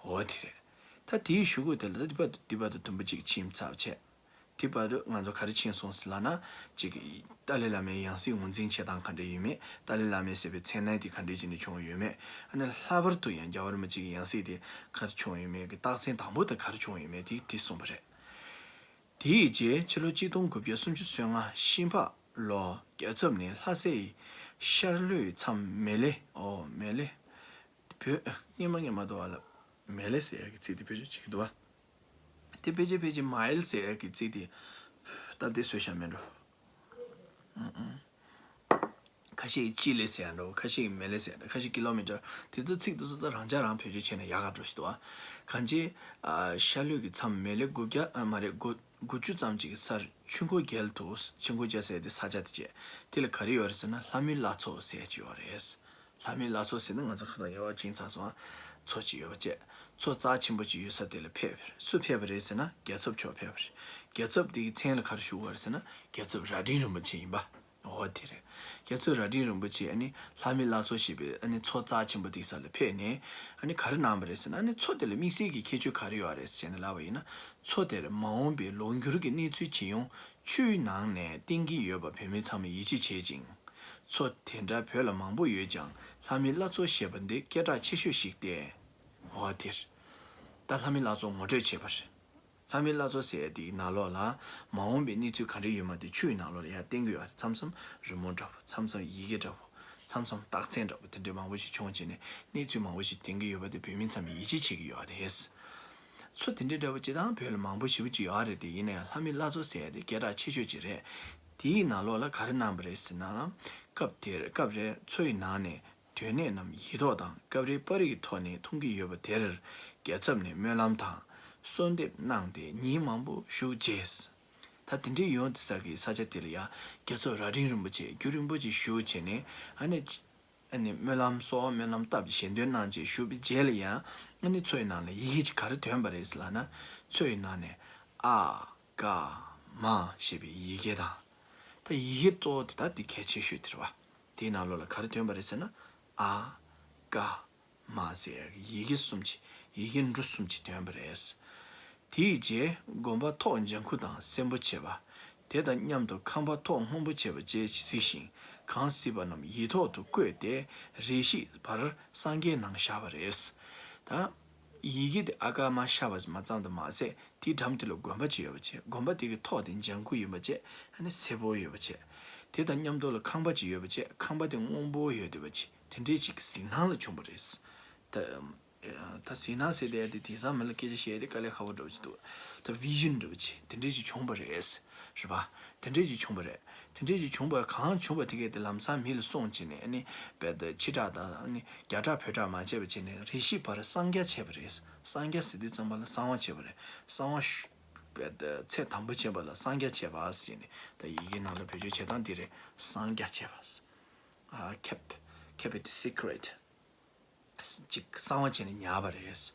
འོ་དེ་རེད། ད་དེའི་གཞུག་གུ་དེ་ལ། ད་འདི་པ་འདི་པ་དང་དུམ་བུ་གཅིག་ཕྱིན་ཚར་བྱས། དེ་བར་དུ་ང་ཚོ་ག་རེ་ཕྱིན་སོང་ཟེར་ལབ་ན། གཅིག་ཏཱ་ལའི་བླ་མའི་ཡང་སྲིད་ངོས་འཛིན་བྱེད་སྟངས་ག་འདྲ་ཡིན་མིན། ཏཱ་ལའི་བླ་མའི་ཟེར་བའི་མཚན་གནས་དེ་ག་འདྲ་བྱས་ནས་བྱུང་ཡོད་མེད། ཨ་ནི་ལྷག་པར་དུ་ཡང་རྒྱལ་བ་རིན་པོ་ཆེ་གི་ཡང་སྲིད་དེ་ག་རེ་བྱུང་ཡོད་མེད་ཀྱི་རྟགས་མཚན་དང་པོ་དེ་ག་རེ་བྱུང་ཡོད་མེད་དེ་དེ་གསུངས་པ་རེད། དེའི་རྗེས་ཕྱི་ལོ་གཅིག་སྟོང་དགུ་བརྒྱ་སུམ་ཅུ་སོ་ལྔ་ཤིང་ཕག་ལོ། རྒྱལ་ཚབ་ནས་ལྷ་སའི་ཤར་ལྷོའི་མཚམས་མེ་ལེ། ཨོ་མེ་ལེ། བོད་སྔོན་མ་སྔོན་མ་དུ་བ་ལ་མེ་ལེ་ཟེར་ཡག་གི་ཚིག་དེ་བེད་སྤྱོད་བྱེད་ཀྱི་འདུག་བ། དེ་ཕལ་ཆེར་ཕལ་ཆེར་མའིལ་ཟེར་ཡག་གི་ཚིག་དེ་སྟབས་བདེ་བཟོས་བཞག་མེད་འགྲོ། ཨུ་ཨུ། ཁ་ཤས་ཀྱིས་ཅི་ལེ་ཟེར་ཡག་འགྲོ། ཁ་ཤས་ཀྱིས་མེ་ལེ་ཟེར་ཡག་འགྲོ། ཁ་ཤས་ཀི་ལོ་མི་ཊར། དེ་ཚོ་ཚིག་དེ་ཚོ་ད་རང་ཅག་རང་བེད་སྤྱོད་བྱས་ན་ཡག་ག་འགྲོ་ཞིག་འདུག་བ། གང་ཅི། ཨ། ཤར་ལྷོ་གི་མཚམས་མེ་ལེ་དགུ་བརྒྱ། ཨ། མ་རེད། དགུ་དགུ་བཅུ་ཙམ་ཅིག་གི་སར་ཆུ་འགོ་རྒྱལ་དུ། ཆུ་འགོ་རྒྱལ་ཟེར་དེ་ས་ཆ་དེ་བྱས། དེ་ལ་ག་རེ་ཡོད་རེད་ཟེར་ན། ལྷ་མོའི་བླ་མཚོ་ཟེར་ཅིག་ཡོད་རེད། ལྷ་མོའི་བླ་མཚོ་ཟེར་ན་ང་ཚོ་ཁ་སང་ཡོད་པ་ཅིང་ཚ་སོང་། མཚོ་ཅིག་ཡོད་པ་བྱས། མཚོ་རྩ་ཆེན་པོ་ཅིག་ཡོད་ས་དེ་ལ་ཕེབས། སུ་ཕེབས་པ་རེད་ཟེར་ན། རྒྱལ་ཚབ་མཆོག་ཕེབས་པ་རེད། རྒྱལ་ཚབ་དེ་གི་མཚན་ལ་ག་རེ་ཞུ་དགོས་རེད་ཟེར་ན། རྒྱལ་ཚབ་རྭ་སྒྲེང་རིན་པོ་ཆེ་ཡིན་པ། འོ་དེ་རེད། རྒྱལ་ཚབ་རྭ་སྒྲེང་རིན་པོ་ཆེ་ཨ་ནི་ལྷ་མོའི་བླ་མཚོ་ཞེས་པའི་ཨ་ནི་མཚོ་རྩ་ཆེན་པོ་དེའི་ས་ལ་ཕེབས་ནས། ཨ་ནི་ག་རེ་གནང་བ་རེད་ཟེར་ན། ཨ་ནི་མཚོ་དེ་ལ་དམིགས་བསལ་གྱི་ཁྱད་ཆོས་ག་རེ་ཡོད་རེད་ཟེར་ནས་ལབ་པ་ཡིན་ན། མཚོ་དེར་མ་འོངས་པའི་ལོ་འགྱུར་གྱི་གནས་ཚུལ་ཇི་ཡོང་ཆུའི་ནང་ནས་བསྟན་གྱི་ཡོད་པ་བོད་མི་ཚང་མས་ཡིད་ཆེས་བྱེད་ཅིང་། མཚོ་དེ་འདྲ་བོད་ལ་མང་པོ་ཡོད་ཀྱང་། ལྷ་མོའི་བླ་མཚོ་ཞེས་པ་འདི་སྐད་གྲགས་ཆེ་ཤོས་ཤིག་སྟེ། འོ་དེ་རེད། ད་ལྷ་མིའི་བླ་མཚོ་ངོ་སྤྲོད་བྱས་པ་རེད། ལྷ་མིའི་བླ་མཚོ་ཟེར་ཡ་དེའི་ནང་ལོགས་ལ་མ་འོངས་པའི་གནས་ཚུལ་ག་རེ་ཡོད་མ་དེ་ཆུ་ཡི་ནང་ལོགས་ལ་ཡར་བསྟན་གྱི་ཡོད་རེད། མཚམས་མཚམས་རི་མོ་འདྲ་པོ། མཚམས་མཚམས་ཡི་གེ་འདྲ་པོ། མཚམས་མཚམས་རྟགས་མཚན་འདྲ་པོ། དེ་འདྲའི་མང་པོ་ཞིག་བྱུང་བྱས་ནས་གནས་ཚུལ་མང་པོ་ཞིག་བསྟན་གྱི་ཡོད་པ་དེ་བོད་མི་ཚང་མས་ཡིད་ཆེས་བྱེད་ཀྱི་ཡོད་རེད། མཚོ་དེ་འདྲའི་འདྲ་པོ་སྤྱིར་བཏང་བོད་ལ་མང་པོ་ཞེ་པོ་ཅིག་ཡོད་རེད་དེ། ཡིན་ན་ཡང་ལྷ་མིའི་བླ་མཚོ་ཟེར་ཡ་དེ་སྐད་གྲགས་ཆེ་ཤོས་ཅིག་རེད། དེའི་ནང་ལོགས་ལ་ག་རེ་གནང་བ་རེད་ཟེར་ན། སྐབས་དེར་སྐབས་རེར་མཚོ་ཡི་ནང་ནས་དོན་གནད་རྣམས་ཡིག་ཐོག་དང་སྐབས་རེ་པར་རིས་ཀྱི་ཐོག་ནས་མཐོང་གི་ཡོད་པ་དེར་རྒྱལ་ཚབ་ནས་སྨོན་ལམ་དང་གསོལ་འདེབས་གནང་སྟེ་ཉིན་མང་པོ་བཞུགས་རྗེས། ད་དེ་འདྲའི་ཡོང་དེ་ས་གི་ས་ཆ་དེ་ལ་ཡང་རྒྱལ་ཚབ་རྭ་སྒྲེང་རིན་པོ་ཆེ་རྒྱུན་རིང་པོ་ཅིག་བཞུགས་བྱས་ནས། ཨ་ནི། ཨ་ནི་སྨོན་ལམ་གསོལ་བ་སྨོན་ལམ་བཏབ་སྟེ་ཞལ་འདོན་གནང་རྗེས་བཞུགས་པའི་རྗེས་ལ་ཡང་། ཨ་ནི་མཚོ་ཡི་ནང་ལ་ཡི་གེ་ཅིག་ག་རེ་ཐོན་པ་རེད་ཟེར་ལབ་ན། མཚོ་ཡི་ནང་ནས་ཨ་ཀ་མ་ཞེས་པའི་ཡི་གེ་དང་། ད་ཡི་གེ་གཙོ་བོ་དེ་ད་དེ་གལ་ཆེ་ཤོས་དེ་རེད་བ། དེའི་ནང་ལོགས་ལ་ག་རེ་ཐོན་པ་རེད་ཟེར་ན། ཨ་ཀ་མ་ཟེར་ཡ་གི་ཡི་གེ་གསུམ་གྱི་ཡི་གེ་འབྲུ་གསུམ་གྱི་ཐོན་པ་རེད། དེའི་རྗེས་དགོན་པ་ཐོག་ལྗང་ཁུ་དང་སེར་པོ་བྱས་པ། དེ་དང་མཉམ་དུ་ཁང་པ་ཐོག་སྔོན་པོ་བྱས་པ་བཅས་གཟིགས་ཤིང་། གང་གཟིགས་པ་རྣམས་ཡིག་ཐོག་ཏུ་བཀོད་དེ་རེ་ཞིག་བར་སངས་རྒྱས་ནང་བཞག་པ་རེད། ད་ཡི་གེ་དེ་ཨ་ཀ་མ་བཞག་པ་མ་ཙམ་དུ་མ་ཟད། དེའི་འགྲམ་དེ་ལ་དགོན་པ་ཅིག་ཡོད་པ་བྱས། དགོན་པ་དེ་གི་ཐོག་དེ་ལྗང་ཁུ་ཡིན་པ་བྱས། ཨ་ནི་སེར་པོ་ཡོད་པ་བྱས། དེ་དང་མཉམ་དུ་ལ་ཁང་པ་ཅིག་ཡོད་པ་བྱས། ཁང་པ་དེ་སྔོན་པོ་ཡོད་བསྡད་པ་བྱས། དེ་འདྲའི་ཅིག་གཟིགས་སྣང་ལ་བྱུང་བ་རེད། ད། ད་གཟིགས་སྣང་ཟེར་དེ་དེ་དེང་སང་མི་ལ་སྐད་ཆ་བཤད་དེ་དཀའ་ལས་ཁག་པོ་འདྲ་བོ་ཅིག་འདུག་ད་བི་ཞུན་འདྲ་བོ་ཅིག་དེ་འདྲས་ཅིག་བྱུང་བ་རེད། རེད་པ། དེ་འདྲས་ཅིག་བྱུང་བ་རེད། དེ་འདྲས་ཅིག་བྱུང་བ་གང་བྱུང་བ་དེ་གས་དེ་ལམ་སང་མི་ལ་སོང་བྱས་ནས། ཨ་ནི་བེད་ཕྱི་བསྒྲགས་དང་། ཨ་ནི་རྒྱ་བསྒྲགས་བོད་བསྒྲགས་མ་བྱས་པ་བྱས་ནས་རེ་ཞིག་བར་གསང་རྒྱ་བྱས་པ་རེད། གསང་རྒྱ་ཟེར་དུས་ཙམ་པ་ལ་གསང་བ་བྱས་པ་རེད། གསང་བ་ཞུ་བེད་ཚད་དམ་པོ་བྱས་པ་ལ་གསང་རྒྱ་བྱས་པ་ཟེར་ནས། ད་ཡི་གེ་ནང་ལ་བེད་སྤྱོད་བྱེད་སྟངས་འདི་རེད། གསང་རྒྱ་བྱས་པ། ཨ། kept, kept it secret. ཅིག་གསང་བ་བྱས་ནས་ཉར་བ་རེད།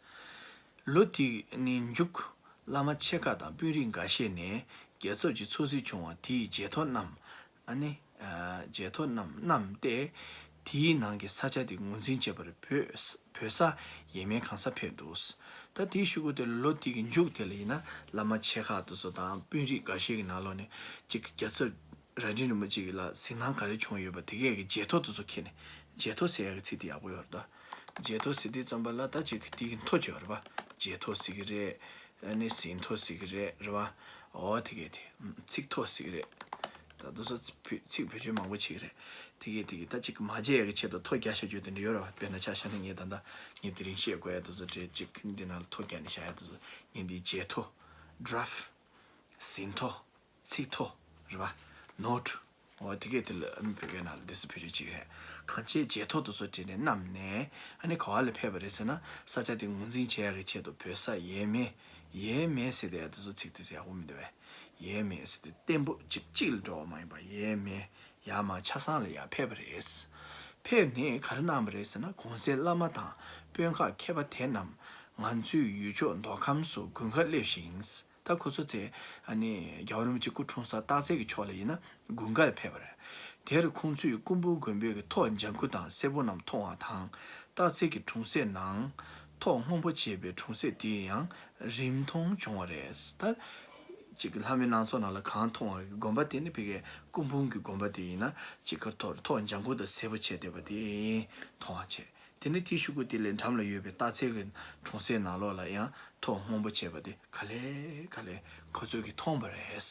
ལོ་དེ་ནི་མཇུག་བླ་མ་ཆེ་ཁག་དང་དཔོན་རིགས་འགའ་ཤས་ནས་རྒྱལ་ཚབ་ཀྱི་ཚོགས་གཟིགས་བྱུང་བ་དེའི་མཇལ་ཐོ་རྣམས། ཨ་ནི། ཨ། མཇལ་ཐོ་རྣམས་བསྣམས་ཏེ། དེའི་ནང་གི་ས་ཆ་དེ་ངོས་འཛིན་བྱེད་པར་བོད་བོད་ས་ཡས་མས་གང་སར་ཕེབས་འདུག་ད་དེའི་གཞུག་གུ་དེ་ལོ་དེ་གི་མཇུག་དེ་ལ་ཡིན་ན། བླ་མ་ཆེ་ཁག་དེ་ཚོ་དང་དཔོན་རིགས་འགའ་ཤས་ཀྱི་ནང་ལོགས་ནས་ཅིག་རྒྱལ་ཚབ་རྭ་སྒྲེང་རིན་པོ་ཆེ་གི་ལ་གཟིགས་སྣང་ག་རེ་བྱུང་ཡོད་པ་དེ་གས་ཀྱི་མཇལ་ཐོ་དེ་ཚོ་ཁྱེར་ནས། མཇལ་ཐོ་ཟེར་ཡག་གི་ཚིག་དེ་ཡག་པོ་ཡོད་རེད་ད། མཇལ་ཐོ་ཟེར་དུས་ཙམ་པ་ལ་ད་ཅིག་དེ་གི་མཐོ་ཅིག་ཡོད་རེད་པ། མཇལ་ཐོ་ཟེར་གི་རེད། ཨ་ནི་ཟིན་ཐོ་ཟེར་གི་རེད། རེད་པ། འོ་དེ་གས་དེ། ཚིག་ཐོ་ཟེར་གི་རེད། ད་དེ་ཚོ་ཚིག་བེད་ཚིག་བེད་སྤྱོད་མང་པོ་བྱེད་ཀྱི་རེད། དེ་གས་དེ་གས་ད་ཅིག་མ་མཇལ་ཡག་གི་ཆེད་དུ་ཐོ་རྒྱག་བཞག་རྒྱུ་དེ་འདྲ་ཡོད་རེད་པ། དཔེར་ན་ཆ་བཞག་ན་ངས་ད་ལྟ་ངས་དེ་རིང་བཤད་དགོས་ཡག་དེ་ཚོ་གྲས་ཅིག་འདི་ནང་ལ་ཐོ་རྒྱག་ནས་བཞག་ཡག་དེ་ཚོ། ངས་འདི་མཇལ་ཐོ། draft། ཟིན་ཐོ། ཚིག་ཐོ། རེད་པ། note། འོ་དེ་གས་དེ་ལ་ཨ་ནི་བོད་སྐད་ནང་ལ་དེ་ཚོ་བེད་སྤྱོད་བྱེད་ཀྱི་རེད། གང་ཅིའི་མཇལ་ཐོ་དེ་ཚོ་བྲིས་ནས་བསྣམས་ནས། ཨ་ནི་ག་བ་ལ་ཕེབས་པ་རེད་ཟེར་ན། ས་ཆ་དེ་ངོས་འཛིན་བྱེད་ཡག་གི་ཆེད་དུ་བོད་ས་ཡས་མས། ཡས་མས་ཟེར་དེ་ཡག་དེ་ཚོ་ཚིག་དེ་ཚོ་ཡག་པོ་མི་འདུག་པས། ཡས་མས་ཟེར་དུས་བརྟན་པོ་གཅིག་གཅིག་ལ་འགྲོ་བ་མ་ཡིན་པ། ཡས་མས། ཡར་མར་ཆ་ཚང་ལ་ཡར་ཕེབས་པ་རེད། ཕེབས་ནས་ག་རེ་གནང་བ་རེད་ཟེར་ན། གོང་གསལ་བླ་མ་དང་དཔོན་ཁག་མཁས་པ་དེ་རྣམས་ང་ཚོའི་ཡུལ་ཕྱོགས་མདོ་ཁམས་སུ་དགུན་ཁར་སླེབས་ཤིང་། ད་ཁོ་ཚོ་ཚེ། ཨ་ནི་རྒྱལ་བ་རིན་པོ་ཆེ་སྐུ་འཁྲུངས་ས་སྟག་འཚེར་གྱི་ཕྱོགས་ལ་ཡིན་ན་དགུན་ཁར་ཕེབས་པ་རེད། དེར་ཁོང་ཚོས་སྐུ་འབུམ་དགོན་པའི་ཐོག་ལྗང་ཁུ་དང་སེར་པོ་རྣམས་མཐོང་བ་དང་། སྟག་འཚེར་གྱི་གྲོང་གསེབ་ནང་ཐོག་སྔོན་པོ་བྱས་པའི་གྲོང་གསེབ་དེ་ཡང་རིམ་མཐོང་བྱུང་བ་རེད། ད་ཅིག་ལྷ་མོའི་ནང་ཚོགས་ནང་ལ་གང་མཐོང་བ་གི་དགོན་པ་དེ་ནི་ཕ་གིའི་སྐུ་འབུམ་གྱི་དགོན་པ་དེ་ཡིན་ན། ཅིག་གར་ཐོག་ཐོག་ལྗང་ཁུ་དང་སེར་པོ་བྱས་བསྡད་པ་དེ་མཐོང་བ་བྱས། དེ་ནས་དེའི་གཞུག་གུ་དེ་ལས་འགྲམ་ལ་ཡོད་པའི་སྟག་འཚེར་གྱི་གྲོང་གསེབ་ནང་ལོགས་ལ་ཡང་ཐོག་སྔོན་པོ་བྱས་པ་དེ་ག་ལེ་ག་ལེ་ཁོ་ཚོས་ཀྱིས་མཐོང་བ་རེད།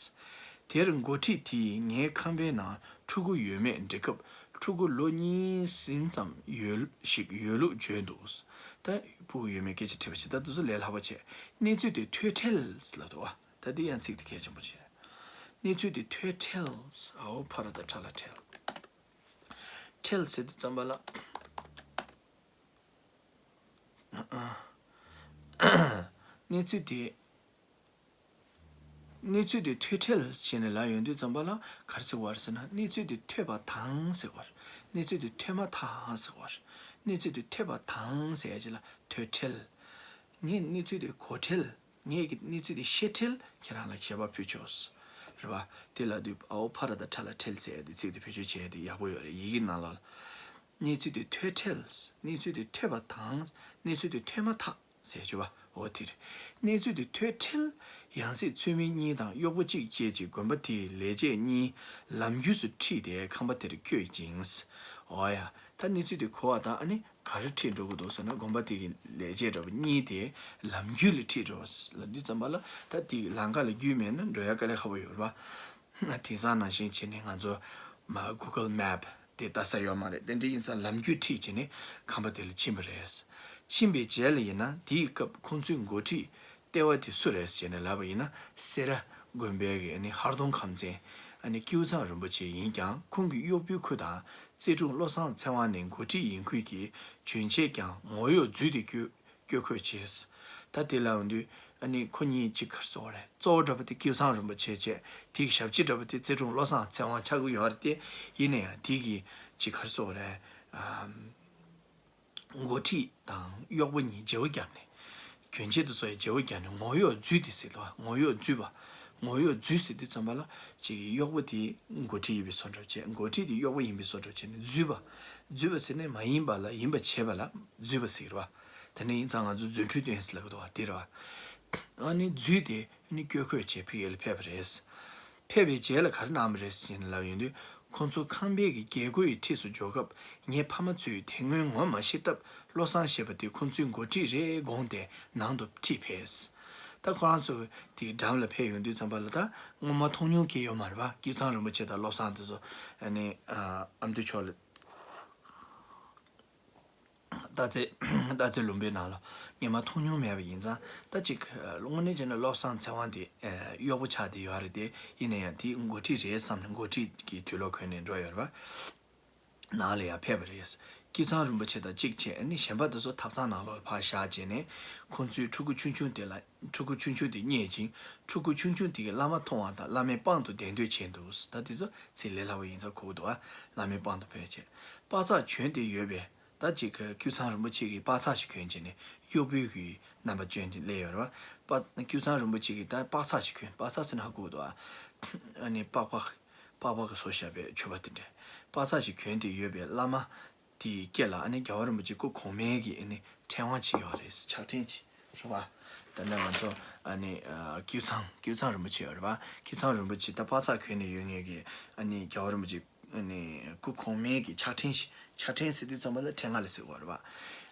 དེར་འགོ་ཁྲིད་དེས་ངའི་ཁང་པའི་ནང་ཕྲུ་གུ་ཡོད་མེད་འདྲི་སྐབས། ཕྲུ་གུ་ལོ་གཉིས་ཟིན་ཙམ་ཡོད་ཞིག་ཡོད་ལུགས་བརྗོད་འདུག་ད་ཕྲུ་གུ་ཡོད་མེད་སྐད་ཆ་དྲིས་པ་བྱས། ད་དེ་ཚོ་ལས་སླ་པོ་བྱས། གནས་ཚུལ་དེ་ཐོས་ཁྲེལ་ལབ་འདུག་པ། ད་དེ་ཡང་ཚིག་དེ་གལ་ཆེན་པོ་བྱས། གནས་ཚུལ་དེ་ཐོས་ཁྲེལ། ཨའོ་ཕ་ར་བཏགས་ཁྲ་ལ་ཁྲེལ། ཁྲེལ་ཟེར་དུས་ཙམ་པ་ལ། གནས་ཚུལ་དེ། གནས་ཚུལ་དེ་ཐོས་ཁྲེལ་བྱས་ནས་ལབ་ཡོང་དུས་ཙམ་པ་ལ་ག་རེ་ཟེར་བ་རེད་ཟེར་ན། གནས་ཚུལ་དེ་ཐོས་པ་དང་ཟེར་བ་རེད། གནས་ཚུལ་དེ་ཐོས་མ་ཐག་ཟེར་བ་རེད། གནས་ཚུལ་དེ་ཐོས་པ་དང་ཟེར་ཡ་ཅིག་ལ་ཐོས་ཁྲེལ། ངས་གནས་ཚུལ་དེ་གོ་ཁྲེལ། ངས་ཀྱི་གནས་ཚུལ་དེ་ཤེས་ཁྲེལ། ཁྱེད་རང་ལ་ཞལ་པར་ཕུལ་ཆོག་རེད་པ། དེ་ལབ་དུས་ཨའོ་ཕ་ར་བཏགས་ཁྲ་ལ་ཁྲེལ་ཟེར་ཡ་དེ་ཚིག་དེ་བེད་སྤྱོད་བྱས་ཡ་དེ་ཡག་པོ་ཡོད་རེད། ཡི་གེ་ནང་ལ། གནས་ཚུལ་དེ་ཐོས་ཁྲེལ། གནས་ཚུལ་དེ་ཐོས་པ་དང་། གནས་ཚུལ་དེ་ཐོས་མ་ཐག་ཟེར་ཆོག་པ། འོ་དེ་རེད། གནས་ཚུལ་དེ་ཐོས་ཁྲེལ། ཡང་སྲིད་ཚུལ་མིན་གཉིས་དང་གཡོག་པོ་གཅིག་བཅས་ཀྱིས་དགོན་པ་དེའི་ལས་བྱེད་གཉིས་ལམ་རྒྱུས་སུ་ཁྲིད་དེ་ཁང་པ་དེར་བསྐྱོད་ཅིང་། འོ་ཡ། ད་གནས་ཚུལ་དེ་གོ་བ་དང་ཨ་ནི་ག་རེ་ཁྲིད་འགྲོ་གི་འདུག་ཟེར་ན། དགོན་པ་དེ་གི་ལས་བྱེད་འདྲ་པོ་གཉིས་དེ་ལམ་རྒྱུད་ལ་ཁྲིད་འགྲོ་ལབ་དུས་ཙམ་པ་ལ། ད་དེ་ལམ་ཁ་ལ་རྒྱུས་མེད་ན་འགྲོ་ཡ་དཀའ་ལས་ཁག་པོ་ཡོད་རེད་པ། དེང་སང་ནང་བཞིན་བྱས་ནས་ང་ཚོ་མ་Google Map དེ་ལྟ་ས་ཡོད་མ་རེད། དེ་འདྲ་ཡིན་ཙང་ལམ་རྒྱུད་ཁྲིད་བྱས་ནས་ཁང་པ་དེ་ལ་ཕྱིན་པ་རེད། ཕྱིན་པའི་རྗེས་ལ་ཡིན་ན་དེའི་སྐབས་ཁོང་ཚོའི་འགོ་ཁྲིད་ལྟེ་བ་དེ་སུ་རེད་ཟེར་ནས་ལབ་པ་ཡིན་ན། སེ་ར་དགོན་པའི་གི་ཨ་ནི་ཧར་གདོང་ཁམས་ཚན་ཨ་ནི་ཀེའུ་ཚང་རིན་པོ་ཆེ་ཡིན་ཀྱང་། ཁོང་གི་གཡོག་པོའི་ཁུལ་དང་རྩེ་དྲུང་བློ་བཟང་ཚེ་དབང་ནི་འགོ་ཁྲིད་ཡིན་ཁུལ་གྱིས་གྱོན་ཆས་ཀྱང་ངོ་གཡོག་རྫུས་ཏེ་བཀོལ་བཀོལ་འཁོར་བྱས། ད་དེ་ལ་ཡོང་དུས་ཨ་ནི་ཁོ་གཉིས་གཅིག་ག་རེ་ཟེར་དགོས་རེད། གཙོ་བོ་འདྲ་པོ་དེ་ཀེའུ་ཚང་རིན་པོ་ཆེ་བྱས། དེའི་ཞབས་ཕྱི་འདྲ་པོ་དེ་རྩེ་དྲུང་བློ་བཟང་ཚེ་དབང་ཆགས་ཀྱི་ཡོད་རེད་དེ། ཡིན་ན་ཡང་དེ་གི་གཅིག་ག་རེ་ཟེར་དགོས་རེད། ཨམ། འགོ་ཁྲིད་དང་གཡོག་པོ་གཉིས་བརྗེ་པོ་བརྒྱབ་ནས། གྱོན་ཆས་དེ་ཚོ་ཡང་བརྗེ་པོ་བརྒྱབ་ནས་ངོ་གཡོག་རྫུས་ཏེ་ཟེར་དོ། ངོ་གཡོག་རྫུས་པ། ངོ་གཡོག་རྫུས་ཟེར་དུས་ཙམ་པ་ལ་ཅིག་གཡོག་པོ་དེ་འགོ་ཁྲིད་ཡིན་པའི་བཟོ་འདྲ་བྱས། འགོ་ཁྲིད་དེ་གཡོག་པོ་ཡིན་པའི་བཟོ་འདྲ་བྱས་ནས་རྫུས་པ། རྫུས་པ་ཟེར་ནས་མ་ཡིན་པ་ལ་ཡིན་པ་བྱས་པ་ལ་རྫུས་པ་ཟེར་གི་རེད་པ། དེ་འདྲ་ཡིན་ཙང་ང་ཚོ་རྫུ་འཕྲུལ་སྟོན་ཟེར་ལབ་གི་འདུག་པ། དེ་རེད་པ། ཨ་ནི་རྫུས་ཏེ་ཨ་ནི་བཀོལ་འཁོར་བྱས་ཕ་གི་ལ་ཕེབས་པ་རེད། ཕེབས་པའི་རྗེས་ལ་ག་རེ་གནང་བ་རེད་ཟེར་ནས་ལབ་ཡོང་དུས། ཁོང་ཚོ་ཁང་པའི་གི་རྒྱལ་སྒོ་ཡི་འཁྲིས་སུ་འབྱོར་སྐབས། ངའི་ཕ་མ་ཚོས་དེ་སྔོན་ངོ་མ་ཤེས་སྟབས། བློ་བཟང་ཞེས་པ་དེ་ཁོང་ཚོའི་འགོ་ཁྲིད་རེད་དགོངས་ཏེ་ནང་དུ་ཁྲིད་ཕེབས། ད་ཁོ་རང་ཚོ་དེའི་འགྲམ་ལ་ཕེབས་ཡོང་དུས་ཙམ་པ་ལ། ད་སྔོན་མ་མཐོང་མྱོང་སྐྱེས་ཡོད་མ་རེད་པ། ཀེའུ་ཚང་རིན་པོ་ཆེ་དང་བློ་བཟང་དེ་ཚོ་ཨ་ནི་ཨ་ཨ་མདོ་ཕྱོགས་ལ། སྟག་རྩེ་སྟག་རྩེ་ལུང་པའི་ནང་ལ་སྔོན་མ་མཐོང་མྱོང་མེད་པ་ཡིན་ཙང་། ད་ཅིག་དངོས་གནས་བྱས་ན་བློ་བཟང་ཚེ་དབང་དེ་གཡོག་པོ་ཆགས་བསྡད་ཡོད་རེད་དེ། ཡིན་ན་ཡང་དེའི་འགོ་ཁྲིད་རེད་བསམ་ནས་འགོ་ཁྲིད་ཀྱི་དུག་ལོག་གོན་ནས་འགྲོ་ཡོད་རེད་པ། ནང་ལ་ཡར་ཕེབས་པ་རེད། ཀེའུ་ཚང་རིན་པོ་ཆེ་དང་གཅིག་བྱས། ཨ་ནི་གཞན་པ་དེ་ཚོ་ཐབ་ཚང་ནང་ལོགས་ལ་ཕར་བཞག་བྱས་ནས། ཁོང་ཚོའི་ཕྲུ་གུ་ཆུང་ཆུང་དེ་ལ། ཕྲུ་གུ་ཆུང་ཆུང་དེ་རྙེད་ཅིང་། ཕྲུ་གུ་ཆུང་ཆུང་དེ་གིས་བླ་མ་མཐོང་བ་དང་བླ་མའི་པང་དུ་གདན་འདྲེན་བྱས་འདུག་ད་དེ་ཚོ་ཚིག་ལས་སླ་པོ་ཡིན་ཙང་གོ་གི་འདུག་ཨ། བླ་མའི་པང་དུ་ཕེབས་བྱས། དཔག་ཚགས་གྱོན་ཏེ་ཡོད་པའི། ད་ཅིག་ཀེའུ་ཚང་རིན་པོ་ཆེ་གིས་དཔག་ཚགས་ཤིག་གྱོན་བྱས་ནས་གཡོག་པོའི་གི་རྣམ་པ་སྐྱོན་ཏེ་སླེབས་ཡོད་རེད་པ། ཀེའུ་ཚང་རིན་པོ་ཆེ་གིས་ད་དཔག་ཚགས་ཤིག་གྱོན། དཔག་ཚགས་ཟེར་ན་ཧ་གོ་གི་འདུག་ཨ། ཨ་ནི་པགས་པ། པགས་པ་གི་བཟོ་བཞག་པའི་མཆོད་པ་དེ་འདྲ། དཔག་ཚགས་ཤིག་གྱོན་ཏེ་ཡོད་པའི་བླ་མ་དེའི་སྐེ་ལ། ཨ་ནི་རྒྱལ་བ་རིན་པོ་ཆེ་སྐུ་གོང་མའི་གི་ཨ་ནི་ཕྲེང་བ་ཅིག་ཡོད་རེད། ཕྱག་ཕྲེང་ཅིག་རེད་པ། ད་ནི་ང་ཚོ་ཨ་ནི་ཨ་ཀེའུ་ཚང་ཀེའུ་ཚང་རིན་པོ་ཆེ་ཡོད་རེད་པ། ཀེའུ་ཚང་རིན་པོ་ཆེ་ད་དཔག་ཚགས་གྱོན་ནས་ཡོད་མཁན་གྱི་ཨ་ནི་རྒྱལ་བ་རིན་པོ་ཆེ་ཨ་ནི་སྐུ་གོང་མའི་གི་ཕྱག་ཕྲེང་ཞིག་ཕྱག་ཕྲེང་ཟེར་དུས་ཙམ་པ་ལ་ཕྲེང་བ་ལ་ཟེར་བ་རེད་པ།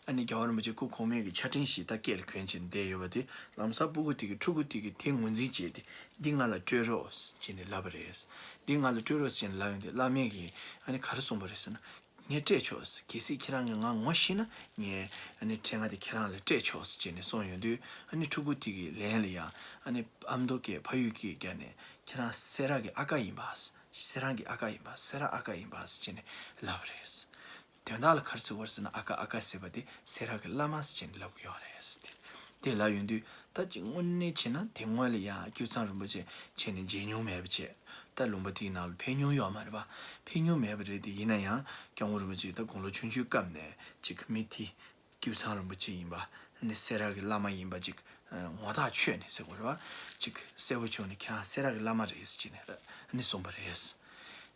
ཨ་ནི་རྒྱལ་བ་རིན་པོ་ཆེ་སྐུ་གོང་མའི་གི་ཕྱག་ཕྲེང་ཞིག་ད་སྐེ་ལ་གོན་བྱས་ནས་བསྡད་ཡོད་པ་དེ། ལམ་སང་སྤུ་གུ་དེ་གིས་ཕྲུ་གུ་དེ་གིས་དེ་ངོས་འཛིན་བྱས་ཏེ། འདི་ང་ལ་སྤྲོད་རོགས་ཟེར་ནས་ལབ་པ་རེད། འདི་ང་ལ་སྤྲོད་རོགས་ཟེར་ནས་ལབ་ཡོང་དུས། བླ་མས་གི་ཨ་ནི་ག་རེ་གསུངས་པ་རེད་ཟེར་ན། ངས་སྤྲད་ཆོག་ཟེར། གལ་སྲིད་ཁྱེད་རང་གིས་ང་ངོ་ཤེས་ན། ངས་ཨ་ནི་ཕྲེང་བ་དེ་ཁྱེད་རང་ལ་སྤྲད་ཆོག་ཟེར་བྱས་ནས་གསུངས་ཡོང་དུས། ཨ་ནི་ཕྲུ་གུ་དེ་གི་ལན་ལ་ཡང་ཨ་ནི་ཨ་མདོ་སྐད་ཕ་ཡུལ་སྐད་བརྒྱབ་ནས། ཁྱེད་རང་སེ་ར་གི་ཨ་ཁ་ཡིན་པ། སེ་ར་གི་ཨ་ཁ་ཡིན་པ། སེ་ར་ཨ་ཁ་ཡིན་པ་ཟེར་བྱས་ནས་ལབ་པ་རེད། དོན་དག་ལ་ག་རེ་ཟེར་བ་རེད་ཟེར་ན། ཨ་ཁ་ཨ་ཁ་ཟེར་བ་དེ་སེ་ར་གི་བླ་མ་ཟེར་བྱས་ནས་ལབ་ཀྱི་ཡོད་རེད་ཟེར་ཏེ། དེ་ལབ་ཡོང་དུས། ད་ཅིག་དངོས་གནས་བྱས་ན་དེ་སྔོན་ལ་ཡང་ཀེའུ་ཚང་རིན་པོ་ཆེ་བྱས་ནས་མཇལ་མྱོང་མེད་པ་བྱས། ད་ལུང་པ་དེའི་ནང་ལ་ཕེབས་མྱོང་ཡོད་མ་རེད་པ། ཕེབས་མྱོང་མེད་པ་རེད་དེ། ཡིན་ན་ཡང་སྐྱབས་མགོན་རིན་པོ་ཆེ་ད་དགུང་ལོ་ཆུང་ཆུང་སྐབས་ནས་ཅིག་མི་དེ་ཀེའུ་ཚང་རིན་པོ་ཆེ་ཡིན་པ། ཨ་ནི་སེ་ར་གི་བླ་མ་ཡིན་པ་ཅིག་ངོ་ཐག་ཆོད་ནས་ཟེར་དགོས་རེད་པ། ཅིག་གསལ་པོ་བྱུང་ནས། ཁྱེད་རང་སེ་ར་གི་བླ་མ་རེད་ཟེར་བྱས་ནས་ཨ་ནི་གསུངས་པ་རེད།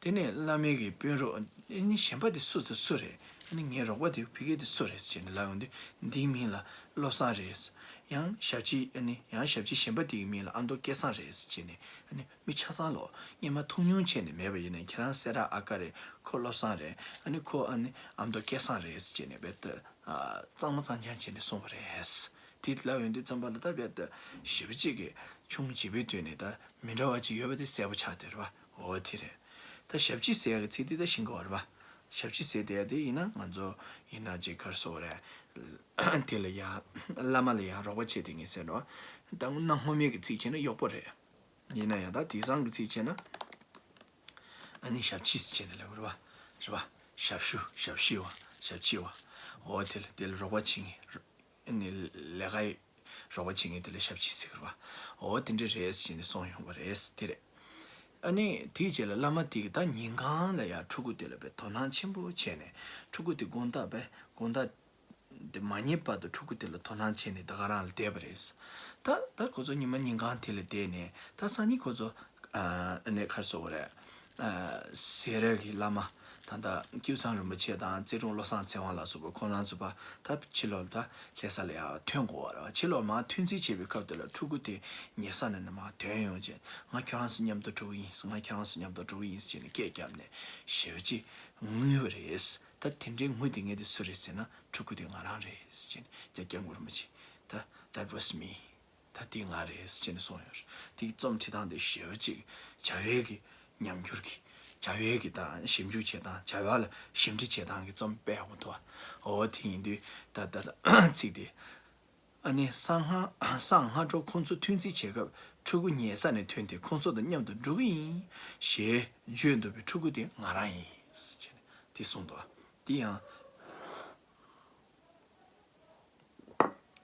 དེ་ནས་བླ་མའི་གི་དཔོན་རོགས་ཨ་ནི་གཞན་པ་དེ་སུ་དང་སུ་རེད། ཨ་ནི་ངའི་རོགས་པ་དེ་ཕ་གི་དེ་སུ་རེད་ཟེར་བྱས་ནས་ལབ་ཡོང་དུས། འདིའི་མིང་ལ་བློ་བཟང་རེད། ཡང་ཞབས་ཕྱི། ཨ་ནི་ཡང་ཞབས་ཕྱི་གཞན་པ་དེ་གི་མིང་ལ་ཨ་མདོ་སྐལ་བཟང་རེད་ཟེར་བྱས་ནས། ཨ་ནི་མི་ཆ་ཚང་ལོ་སྔོན་མ་མཐོང་མྱོང་བྱས་ནས་མེད་པ་ཡིན་ནའི། ཁྱེད་རང་སེ་ར་ཨ་ཁ་རེད། ཁོ་བློ་བཟང་རེད། ཨ་ནི་ཁོ་ཨ་ནི་ཨ་མདོ་སྐལ་བཟང་རེད་ཟེར་བྱས་ནས་རྦད་དེ་ཨ་གཙང་མ་གཙང་རྐྱང་བྱས་ནས་གསུངས་པ་རེད། དེ་ལབ་ཡོང་དུས་ཙམ་པ་ལ། ད་རྦད་དེ་ཞེ་པོ་ཅིག་གི་ཆུང་བྱིས་པའི་དུས་ནས་ད་མི་འདྲ་བ་ཅིག་ཡོད་པ་དེ་གསལ་པོ་ཆགས་བསྡད་རེད་པ། འོ་དེ་རེད། ད་ཞབས་ཕྱི་ཟེར་ཡག་གི་ཚིག་དེ་ད་ཤེས་དགོས་རེད་པ། ཞབས་ཕྱི་ཟེར་བསྡད་ཡག་དེ་ཡིན་ན། ང་ཚོ་ཡིན་ན་ཅིག་ག་རེ་ཟེར་དགོས་རེད། དེ་ལ་ཡང་བླ་མ་ལ་ཡང་རོགས་པ་བྱེད་བསྡད་མཁན་ཟེར་རོ། ད་གནའ་སྔ་མོའི་གི་ཚིག་བྱས་ན་གཡོག་པོ་རེད། ཡིན་ན་ཡང་ད་དེང་སང་གི་ཚིག་བྱས་ན། ཨ་ནི་ཞབས་ཕྱི་ཟེར་བྱས་ནས་ལབ་རེད་པ། རེད་པ། ཞབས་ཞུ། ཞབས་ཕྱི་བ། ཞབས་ཕྱི་བ། འོ་དེ་ལ། དེ་ལ་རོགས་པ་བྱེད་མཁན། ཨ་ནི་ལས་ཀ་རོགས་པ་བྱེད་མཁན་དེ་ལ་ཞབས་ཕྱི་ཟེར་གི་རེད་པ། འོ་དེ་འདྲ་རེད་ཟེར་བྱས་ནས་གསུངས་ཡོང་བ་རེད། དེ་རེད། ཨ་ནི་དེའི་རྗེས་ལ་བླ་མ་དེ་གིས་ད་ཉིན་གང་ལ་ཡང་ཕྲུ་གུ་དེ་ལ་དཔེ་དོ་སྣང་ཆེན་པོ་བྱས་ནས། ཕྲུ་གུ་དེ་དགོང་དག་དཔེ་དགོང་དག་དེ་མ་ཉལ་བར་དུ་ཕྲུ་གུ་དེ་ལ་དོ་སྣང་བྱས་ནས་ད་ག་རང་ལ་བསྡད་པ་རེད། ད་ད་ཁོ་ཚོ་ཉི་མ་ཉིན་གང་དེ་ལ་བསྡད་ནས། ད་སང་ཉིན་ཁོ་ཚོ་ཨ་ཨ་ནི་ག་རེ་ཟེར་དགོས་རེད། ཨ་སེ་ར་གི་བླ་མ་ད་ལྟ་ཀེའུ་ཚང་རིན་པོ་ཆེ་དང་རྩེ་དྲུང་བློ་བཟང་ཚེ་དབང་ལ་སོགས་པ་ཁོང་རྣམ་ཚོ་ཕར་ད་ཕྱི་ལོགས་ད་ལྷ་ས་ལ་ཡར་ཐོན་དགོས་པ་རེད་པ། ཕྱི་ལོགས་མར་ཐོན་རྩིས་བྱེད་པའི་སྐབས་དེ་ལ་ཕྲུ་གུ་དེ་ཉལ་ས་ནས་ནས་མར་ཐོན་ཡོང་བྱས། ང་ཁྱེད་རང་ཚོ་མཉམ་དུ་འགྲོ་གི་ཡིན། ང་ཁྱེད་རང་ཚོ་མཉམ་དུ་འགྲོ་གི་ཡིན་ཟེར་ནས་སྐད་བརྒྱབ་ནས་ཞེ་པོ་ཅིག་ངུས་པ་རེད། ད་དེ་འདྲའི་ངུ་དེ་ངེས་དེ་སུ་རེད་ཟེར་ན་ཕྲུ་གུ་དེ་ང་རང་རེད་ཟེར་ནས་རྒྱ་སྐྱབས་མགོན་རིན་པོ་ཆེ་ད་that was me། ད་དེ་ང་རེད་ཟེར་ནས་གསུངས་ཡོད་རེད། དེ་རྩོམ་བྲིས་སྟངས་དེ་ཞེ་པོ་ཅིག་བྱ་བའི་གི་ཉམས་འགྱུར་གྱི་བྱ་བའི་གི་དང་ཞིབ་འཇུག་བྱེད་སྟངས་བྱ་བ་ལ་ཞིབ་འབྲི་བྱེད་སྟངས་ཀྱི་རྩོམ་དཔེ་ཡག་པོ་འདུག་འོ་དེ་ཡིན་དུས་ད་ད་ད་ཚིག་དེ། ཨ་ནི་གསང་སྔགས་གསང་སྔགས་གྲོགས་ཁོང་ཚོ་ཐོན་རྩིས་བྱེད་སྐབས་ཕྲུ་གུ་ཉལ་ས་ནས་ཐོན་ཏེ་ཁོང་ཚོ་དང་མཉམ་དུ་འགྲོ་གི་ཡིན་ཞེས་བརྗོད་འདུག་པའི་ཕྲུ་གུ་དེ་ང་རང་ཡིན་ཟེར་ནས་དེ་གསུངས་འདུག་དེ་ཡང་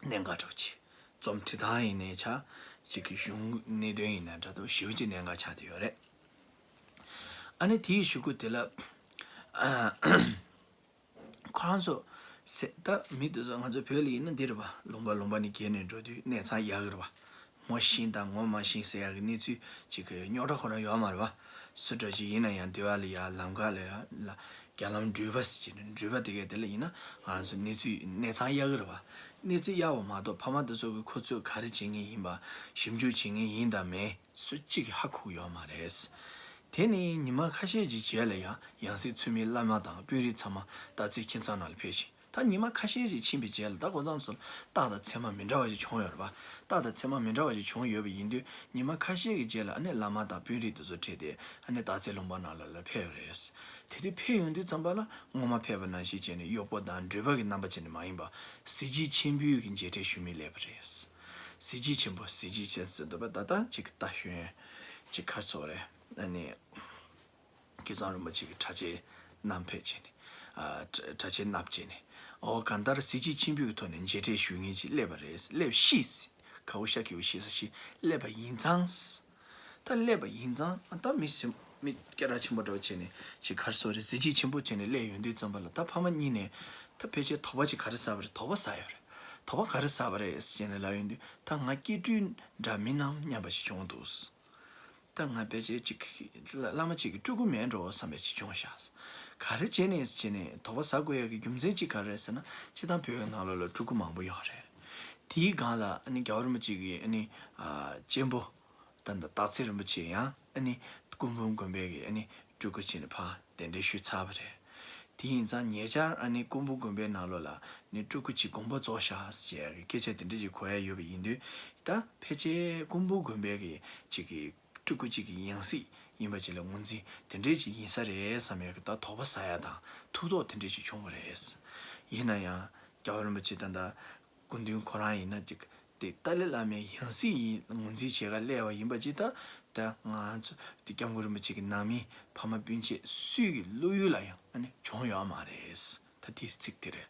གནད་འགག་འདྲ་པོ་ཅིག་རྩོམ་བྲིས་སྟངས་ཡིན་ནའི་ཆ་གཅིག་གི་གཞུང་གནད་དོན་ཡིན་ན་འདྲ་འདུག་ཞེ་པོ་ཅིག་གནད་འགག་ཆགས་བསྡད་ཡོད་རེད། ཨ་ནི་དེའི་གཞུག་གུ་དེ་ལ་ཨ། ཁོ་རང་ཚོ་སེ་ད་མི་དེ་ཚོ་ང་ཚོ་བོད་ལ་ཡིན་ན་འདི་རེད་པ། ལུང་པ་ལུང་པ་ནས་བརྒལ་ནས་འགྲོ་དུས་གནས་ཚང་གཡར་གི་རེད་པ། ངོ་ཤེས་དང་ངོ་མ་ཤེས་ཟེར་ཡག་གི་གནས་ཚུལ་ཅིག་གི་རྙོག་དྲ་ཁོ་རང་ཡོད་མ་རེད་པ། སུ་འདྲ་ཞིག་ཡིན་ན་ཡང་སྡེ་བ་ལ་ཡ་ལམ་ཁ་ལ་ཡ་ལ་རྒྱ་ལམ་འགྲུལ་པ་ཟེར་གྱི་འདུག་འགྲུལ་པ་དེ་གས་དེ་ལ་ཡིན་ན་ང་རང་ཚོ་གནས་ཚུལ་གནས་ཚང་གཡར་གི་རེད་པ། གནས་ཚུལ་གཡར་བ་མ་གཏོགས་ཕ་མ་དེ་ཚོ་གི་ཁོ་ཚོས་ག་རེ་བྱེད་མཁན་ཡིན་པ་ཞིབ་འཇུག་བྱེད་མཁན་ཡིན་དང་མིན་སུ་གཅིག་གིས་ཧ་གོ་གི་ཡོད་མ་རེད། དེ་ནས་ཉི་མ་ཁ་ཤས་ཀྱི་རྗེས་ལ་ཡང་ཡང་སྲིད་ཚུལ་མིན་བླ་མ་དང་དཔོན་རིགས་ཚང་མ་སྟག་རྩེའི་ཁྱིམ་ཚང་ནང་ལ་ཕེབས་ཤིང་། ད་ཉི་མ་ཁ་ཤས་ཤིག་ཕྱིན་པའི་རྗེས་ལ་ད་ཁོ་ཚང་ཚོ་ལ་རྟགས་དང་མཚན་མ་མི་འདྲ་བ་ཞིག་བྱུང་ཡོད་རེད་པ། རྟགས་དང་མཚན་མ་མི་འདྲ་བ་ཞིག་བྱུང་ཡོད་པ་ཡིན་དུས་ཉི་མ་ཁ་ཤས་ཀྱི་རྗེས་ལ་ཨ་ནི་བླ་མ་དང་དཔོན་རིགས་དེ་ཚོ་ཁྲིད་དེ་ཨ་ནི་སྟག་རྩེ་ལུང་པ་ནང་ལ་ལ་ཕེབས་རེད། དེ་དུས་ཕེབས་ཡོང་དུས་ཙམ་པ་ལ་སྔོན་མ་ཕེབས་པ་ནང་བཞིན་བྱས་ནས་གཡོག་པོ་དང་འགྲུལ་པ་གི་རྣམ་པ་བྱས་ནས་མ་ཡིན་པ་གཟི་བརྗིད་ཆེན་པོའི་གི་མཇལ་འཕྲད་ཞུ་མི་སླེབས་པ་རེད། གཟི་བརྗིད་ཆེན་པོ་གཟི་བརྗིད་ཆེན་ཟེར་འདུག་པ་ད་ལྟ་ཅིག་ལྟ་ཞོན་ཅིག་གར་སོགས་རེད། ཨ་ནི། ཀུན་བཟང་རིན་པོ་ཆེ་གི་གྲྭ་ཆས་བསྣམས་ཕེབས་བྱས་ནས། ཨ་གྲྭ་ཆས་བསྣམས་བྱས་ནས། ཨོ་གང་ལྟར་གཟི་བརྗིད་ཆེན་པོའི་ཐོག་ནས་མཇལ་འཕྲད་ཞུ་མཁན་ཅིག་སླེབས་པ་རེད། སླེབས་ཤིས། ཁ་བོ་ཤ་ཁེ་བོ་ཤི་ས་ཤི་སླེབས་པ་ཡིན་ཙང་། ད་སླེབས་པ་ཡིན་ཙང་ད་མི་སེམས་མི་སྐད་གྲགས་ཆེན་པོ་འདྲ་བོ་བྱས་ནས་ཅིག་གར་སོགས་རེད། གཟི་བརྗིད་ཆེན་པོ་བྱས་ནས་སླེབས་ཡོང་དུས་ཙམ་པ་ལ་ད་ཕ་མ་གཉིས་ནས་ད་ཕལ་ཆེར་དོགས་པ་ཅིག་ག་རེ་ཟ་བ་རེད། དོགས་པ་ཟ་ཡོད་རེད། དོགས་པ་ག་རེ་ཟ་བ་རེད་ཟེར་ནས་ལབ་ཡོང་དུས་ད་ང་སྐྱེ་སྤྲུལ་འདྲ་མིན་ནམ་སྙམ་པ་ཞིག་བྱུང་འདུག་ད་ང་ཕལ་ཆེར་ཅིག་བླ་མ་ཅིག་གི་སྤྲུལ་སྐུ་མེད་འགྲོ་བསམ་པའི་ཅིག་བྱུང་ཤག་ག་རེ་བྱས་ནས་བྱས་ནས་དོགས་པ་ཟ་དགོས་ཡག་གི་རྒྱུ་མཚན་ཅིག་ག་རེ་རེད་ཟེར་ན། སྤྱིར་བཏང་བོད་ནང་ལོགས་ལ་སྤྲུལ་སྐུ་མང་པོ་ཡོད་རེད། དེའི་སྒང་ལ་ཨ་ནི་རྒྱལ་བ་རིན་པོ་ཆེ་གི་ཨ་ནི་གཅེན་པོ་ད་ད་སྟག་འཚེར་རིན་པོ་ཆེ་ཡང་ཨ་ནི་སྐུ་འབུམ་དགོན་པའི་གི་ཨ་ནི་སྤྲུལ་སྐུ་བྱས་ནས་ཕར་གདན་འདྲེན་ཞུས་ཚར་བ་རེད། དེ་ཡིན་ཙང་ཉེ་ཆར་ཨ་ནི་སྐུ་འབུམ་དགོན་པའི་ནང་ལོགས་ལ་ནི་སྤྲུལ་སྐུ་གཅིག་དགོངས་པ་རྫོགས་ཤག་ཟེར་ཡག་གི་སྐད་ཆ་དེ་འདྲ་ཅིག་གོ་ཡ་ཡོད་པ་ཡིན་དུས། ད་ཕལ་ཆེར་སྐུ་འབུམ་དགོན་པའི་གི་ཅིག་གི་སྤྲུལ་སྐུ་གཅིག་གི་ཡང་སྲིད་ཡིན་པ་ཅིག་ལ་ངོས་འཛིན་དེ་འདྲས་ཅིག་ཡིན་ས་རེད་བསམ་ཡག་གི་ད་དོགས་པ་ཟ་ཡ་དང་ཐུགས་དོགས་དེ་འདྲས་ཅིག་བྱུང་བ་རེད། ཡིན་ན་ཡང་རྒྱལ་བ་རིན་པོ་ཆེ་ད་ལྟ་སྐུ་མདུན་ཁོ་རང་ཡིན་ན་ཅིག་དེ་ཏཱ་ལའི་བླ་མའི་ཡང་སྲིད་ཡིན་ངོས་འཛིན་བྱེད་ག་སླེབས་པ་ཡིན་པ་ཅིག་ད་ད་ང་ཚོ་དེ་སྐྱབས་མགོན་རིན་པོ་ཆེ་གི་ནང་མི་ཕ་མ་སྤུན་མཆེད་སུས་ཀྱི་བློ་ཡུལ་ལ་ཡང་ཨ་ནི་བྱུང་ཡོད་མ་རེད། ད་དེའི་ཚིག་དེ་རེད།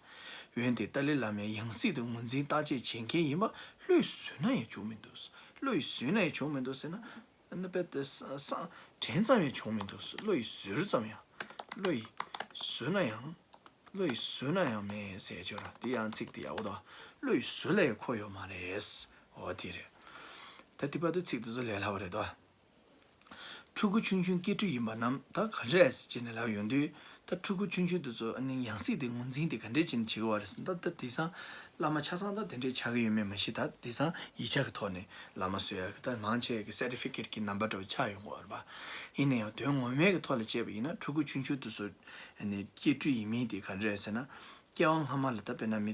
འོན་ཏེ་ཏཱ་ལའི་བླ་མའི་ཡང་སྲིད་དུ་ངོས་འཛིན་བརྟག་དཔྱད་བྱེད་མཁན་ཡིན་པ་བློས་བཟོས་ན་ཡང་བྱུང་མི་འདུག་བློས་བཟོས་ན་ཡང་བྱུང་མི་འདུག་ཟེར་ན། ཨ་ནི་དཔེ་དེ་ས་ས་དྲན་ཙམ་ཡང་བྱུང་མི་འདུག་བློ་ཡིས་བཟོད་ཙམ་ཡང་། བློ་ཡིས་བཟོས་ན་ཡང་། བློ་ཡིས་བཟོས་ན་ཡང་མེད་ཟེར་ཆོག་ར། དེ་ཡང་ཚིག་དེ་ཡག་པོ་འདུག་བློ་ཡིས་བཟོས་ལ་ཡང་ཁོ་ཡོད་མ་རེད། འོ་དེ་རེད། ད་དེ་བར་དུ་ཚིག་དེ་ཚོ་ལས་སླ་བ་རེད་དོ། ཕྲུ་གུ་ཆུང་ཆུང་སྐྱེ་སྤྲུལ་ཡིན་པ་རྣམས་ད་ག་རེ་རེད་ཟེར་ནས་ལབ་ཡོང་དུས། ད་ཕྲུ་གུ་ཆུང་ཆུང་དེ་ཚོ་ཨ་ནི་ཡང་སྲིད་དེ་ངོས་འཛིན་དེ་ག་འདྲས་བྱས་ནས་བྱེད་དགོས་པ་རེད་ཟེར་ན། ད་ད་དེང་སང་བླ་མ་ཆ་ཚང་ད་དེ་འདྲས་ཆགས་ཀྱི་ཡོད་མེད་མ་ཤེས། ད་དེང་སང་ཡིག་ཆ་གི་ཐོག་ནས་བླ་མ་བཟོ་ཡག་གི་ད་མང་ཆེ་གི་སེར་ཊི་ཕི་ཀེཊ་གི་ནམ་བར་འདྲ་བོ་ཆགས་ཡོང་གི་ཡོད་རེད་པ། ཡིན་ན་ཡང་དོན་ངོ་མའི་གི་ཐོག་ལ་བྱས་པ་ཡིན་ན་ཕྲུ་གུ་ཆུང་ཆུང་དེ་ཚོ་ཨ་ནི་སྐྱེ་སྤྲུལ་ཡིན་མིན་དེ་ག་འདྲས་རེད་ཟེར་ན། སྐྱེ་བ་སྔ་མ་ལ་ད་དཔེར་ན་མི་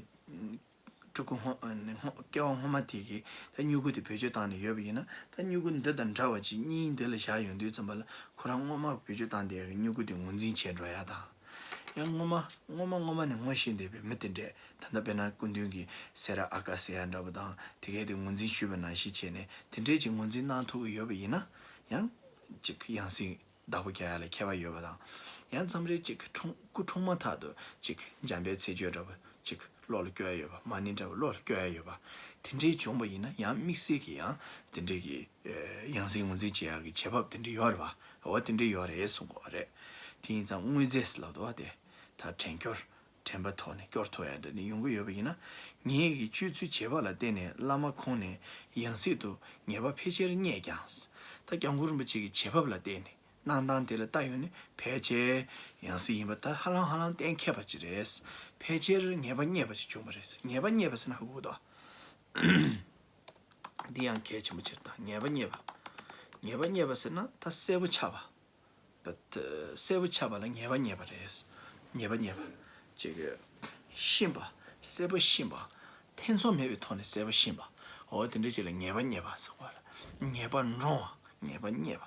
ཕྲུ་གུ་སྔོ་ཨ་ནི་སྔོ་སྐྱེ་བ་སྔོན་མ་དེ་གི་ད་སྨྱུ་གུ་དེ་བེད་སྤྱོད་བཏང་ནས་ཡོད་པ་ཡིན་ན། ད་སྨྱུ་གུ་འདི་དང་འདྲ་བ་ཅིག་གཉིས་འདི་ལ་བཞག་ཡོང་དུས་ཙམ་པ་ལ་ཁོ་རང་སྔོན་མ་བེད་སྤྱོད་བཏང་བསྡད་ཡག་གི་སྨྱུ་གུ་དེ་ངོས་འཛིན་བྱས་འགྲོ་ཡག་དང་། ཡང་སྔོན་མ་སྔོན་མ་སྔོན་མ་ནས་ངོ་ཤེས་བསྡད་པའི་མི་དེ་འདྲས་ད་ལྟ་དཔེར་ན་སྐུ་མདུན་གྱི་སེ་ར་ཨ་ཀ་ཟེར་ཡག་འདྲ་པོ་དང་དེ་གས་དེ་ངོས་འཛིན་ཞུས་པ་ནང་བཞིན་བྱས་ནས་དེ་འདྲས་ཅིག་ངོས་འཛིན་གནང་ཐུབ་ཀྱི་ཡོད་པ་ཡིན་ན་ཡང་ཅིག་ཡང་སྲིད་བདག་པོ་རྒྱག་ཡག་ལ་ཁྱད་པར་ཡོད་པ་དང་། ཡང་མཚམས་རེ་ཅིག་འཁྲུངས་སྐུ་འཁྲུངས་མ་ཐག་ཏུ་ཅིག་འཇམ་དཔལ་མཚན་བརྗོད་འདྲ་པོ་ཅིག་བློ་ལ་སྐྱོར་ཡ་ཡོད་པ། མ་ཎི་འདྲ་པོ་བློ་ལ་སྐྱོར་ཡ་ཡོད་པ། དེ་འདྲའི་བྱུང་པ་ཡིན་ན་ཡང་དམིགས་བསལ་གྱི་ཡང་དེ་འདྲའི་གི་ཡང་སྲིད་ངོས་འཛིན་བྱེད་ཡག་གི་བྱེད་བབ་དེ་འདྲ་ཡོད་རེད་པ། འོ་དེ་འདྲ་ཡོད་རེད་གསུང་གི་ཡོད་རེད། དེ་ཡིན་ཙང་དངོས་རྫས་ལབ་འདུག་པ། དེ་ད་དྲན་སྐྱོར་དྲན་པ་ཐོག་ནས་སྐྱོར་ཐུབ་ཡ་འདྲ་ནི་ཡོང་གི་ཡོད་པ་ཡིན་ན། ངེད་ཀྱི་སྤྱོད་ཚུལ་བྱེད་པ་ལ་བརྟེན་ནས་བླ་མ་ཁོང་ནས་ཡང་སྲིད་དུ་ངེས་པ་ཕལ་ཆེར་རྙེད་ཀྱང་། ད་སྐྱབས་མགོན་རིན་པོ་ཆེ་གི་བྱེད་བབ་ལ་བརྟེན་ནས་གནང་སྟངས་དེ་ལ་ལྟ་ཡོང་ནས་ཕལ་ཆེར་ཡང་སྲིད་ཡིན་པ་ད་ཧ་ལམ་ཧ་ལམ་གཏན་འཁེལ་བ་ཅིག་རེད། ཕལ་ཆེར་ངེས་པ་རྙེད་པ་ཅིག་བྱུང་བ་རེད། ངེས་པ་རྙེད་པ་ཟེར་ན་ཧ་གོ་གི་འདུག་འདི་ཡང་གལ་ཆེན་པོ་ཅིག་རེད། ད་ངེས་པ་རྙེད་པ། ངེས་པ་རྙེད་པ་ཟེར་ན་ད་གསལ་པོ་ཆགས་པ། ད་གསལ་པོ་ཆགས་པ་ལ་ངེས་པ་རྙེད་པ་རེད། ངེས་པ་རྙེད་པ། ཅིག་གི་ཤེས་པ། གསལ་པོ་ཤེས་པ། ཐེ་ཚོམ་མེད་པའི་ཐོག་ནས་གསལ་པོ་ཤེས་པ། འོ་དེ་འདྲ་ཅིག་ལ་ངེས་པ་རྙེད་པ་ཟེར་བ་ལ། ངེས་པ་འདྲོངས་པ། ངེས་པ་རྙེད་པ།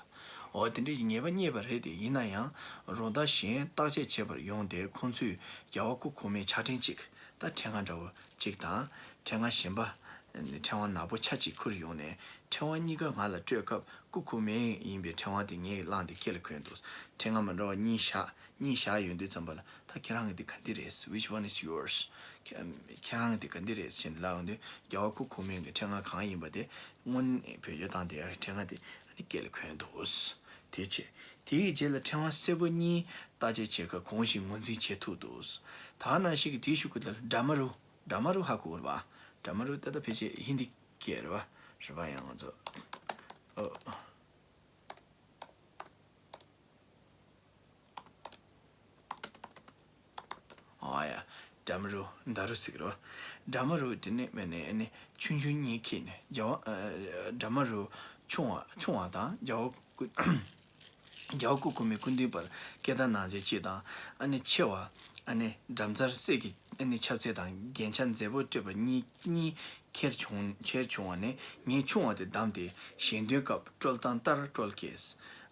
འོ་དེ་འདྲ་ཅིག་ངེས་པ་རྙེད་པ་རེད་དེ། ཡིན་ན་ཡང་རོགས་ཟླ་གཞན་བརྟག་དཔྱད་བྱེད་པར་ཡོང་སྟེ། ཁོང་ཚོས་རྒྱལ་བ་སྐུ་གོང་མའི་ཕྱག་ཕྲེང་གཅིག་ད་ཕྲེང་བ་འདྲ་བོ་གཅིག་དང་། ཕྲེང་བ་གཞན་པ། ཕྲེང་བ་ནག་པོ་ཆ་གཅིག་ཁུར་ཡོང་ནས། ཕྲེང་བ་གཉིས་ཀ་ང་ལ་སྤྲོད་སྐབས། སྐུ་གོང་མ་ཡིན་པའི་ཕྲེང་བ་དེ་ངས་བླངས་ཏེ་ཁྱེད་ལ་གོན་འདུག་ཕྲེང་བ་མི་འདྲ་བ་གཉིས་བཞག་གཉིས་བཞག་ཡོང་དུས་ཙམ་པ་ལ། ད་ཁྱེད་རང་གི་དེ་ག་འདི་རེད། Which one is yours? ཁྱེད་ཁྱེད་རང་གི་དེ་ག་འདི་རེད་ཟེར་ནས་ལབ་ཡོང་དུས། རྒྱལ་བ་སྐུ་གོང་མའི་གི་ཕྲེང་བ་གང་ཡིན་པ་དེ་སྔོན་ནས་བེད་སྤྱོད་བཏང་བསྡད་ཡག་གི་ཕྲེང་བ་དེ་ཨ་ནི་སྐེ་ལ་གོན་འདུག་དེ་བྱས། དེའི་རྗེས་ལ་ཕྲེང་བ་སེར་པོ་གཉིས་བརྟག་དཔྱད་བྱེད་སྐབས་གོང་བཞིན་ངོས་འཛིན་བྱེད་ཐུབ་འདུག་ད་ནང་བཞིན་གྱི་དེའི་གཞུག་གུ་དེ་ལ་ཌ་མ་རུ། ཌ་མ་རུ་ཧ་གོ་གི་རེད་པ། ཌ་མ་རུ་ད་ལྟ་ཕལ་ཆེར་ཧིན་དི་སྐད་རེད་པ། རེད་པ། ཡང་ང་ཚོ། ཨོ། ཨ་ཡ། ཌ་མ་རུ་ཌ་རུ་ཟེར་གི་རེད་པ། ཌ་མ་རུ་དེ་ནས་མེད་ནས་ཨ་ནི་ཆུང་ཆུང་གཉིས་ཁྱེར་ནས། རྒྱལ་བ། ཨ། ཌ་མ་རུ་ཆུང་བ་ཆུང་བ་དང་རྒྱལ་བ་སྐུ། རྒྱལ་བ་སྐུ་གོང་མའི་སྐུ་མདུན་བར་སྐད་བརྡ་ནང་བྱེད་ཅིག་དང་། ཨ་ནི་ཆེ་བ། ཨ་ནི་སྦྲམ་རྩར་གསེར་གྱི་ཨ་ནི་ཆབ་རྩེ་དང་རྒྱན་ཆ་མཛེས་པོ་སྤྲས་པ་གཉིས་གཉིས་ཁྱེར་བྱུང་ཁྱེར་བྱུང་བ་ནས། ངས་ཆུང་བ་དེ་བདམས་ཏེ་ཞལ་འདོན་སྐབས་དཀྲོལ་སྟངས་ལྟར་དཀྲོལ་གེ།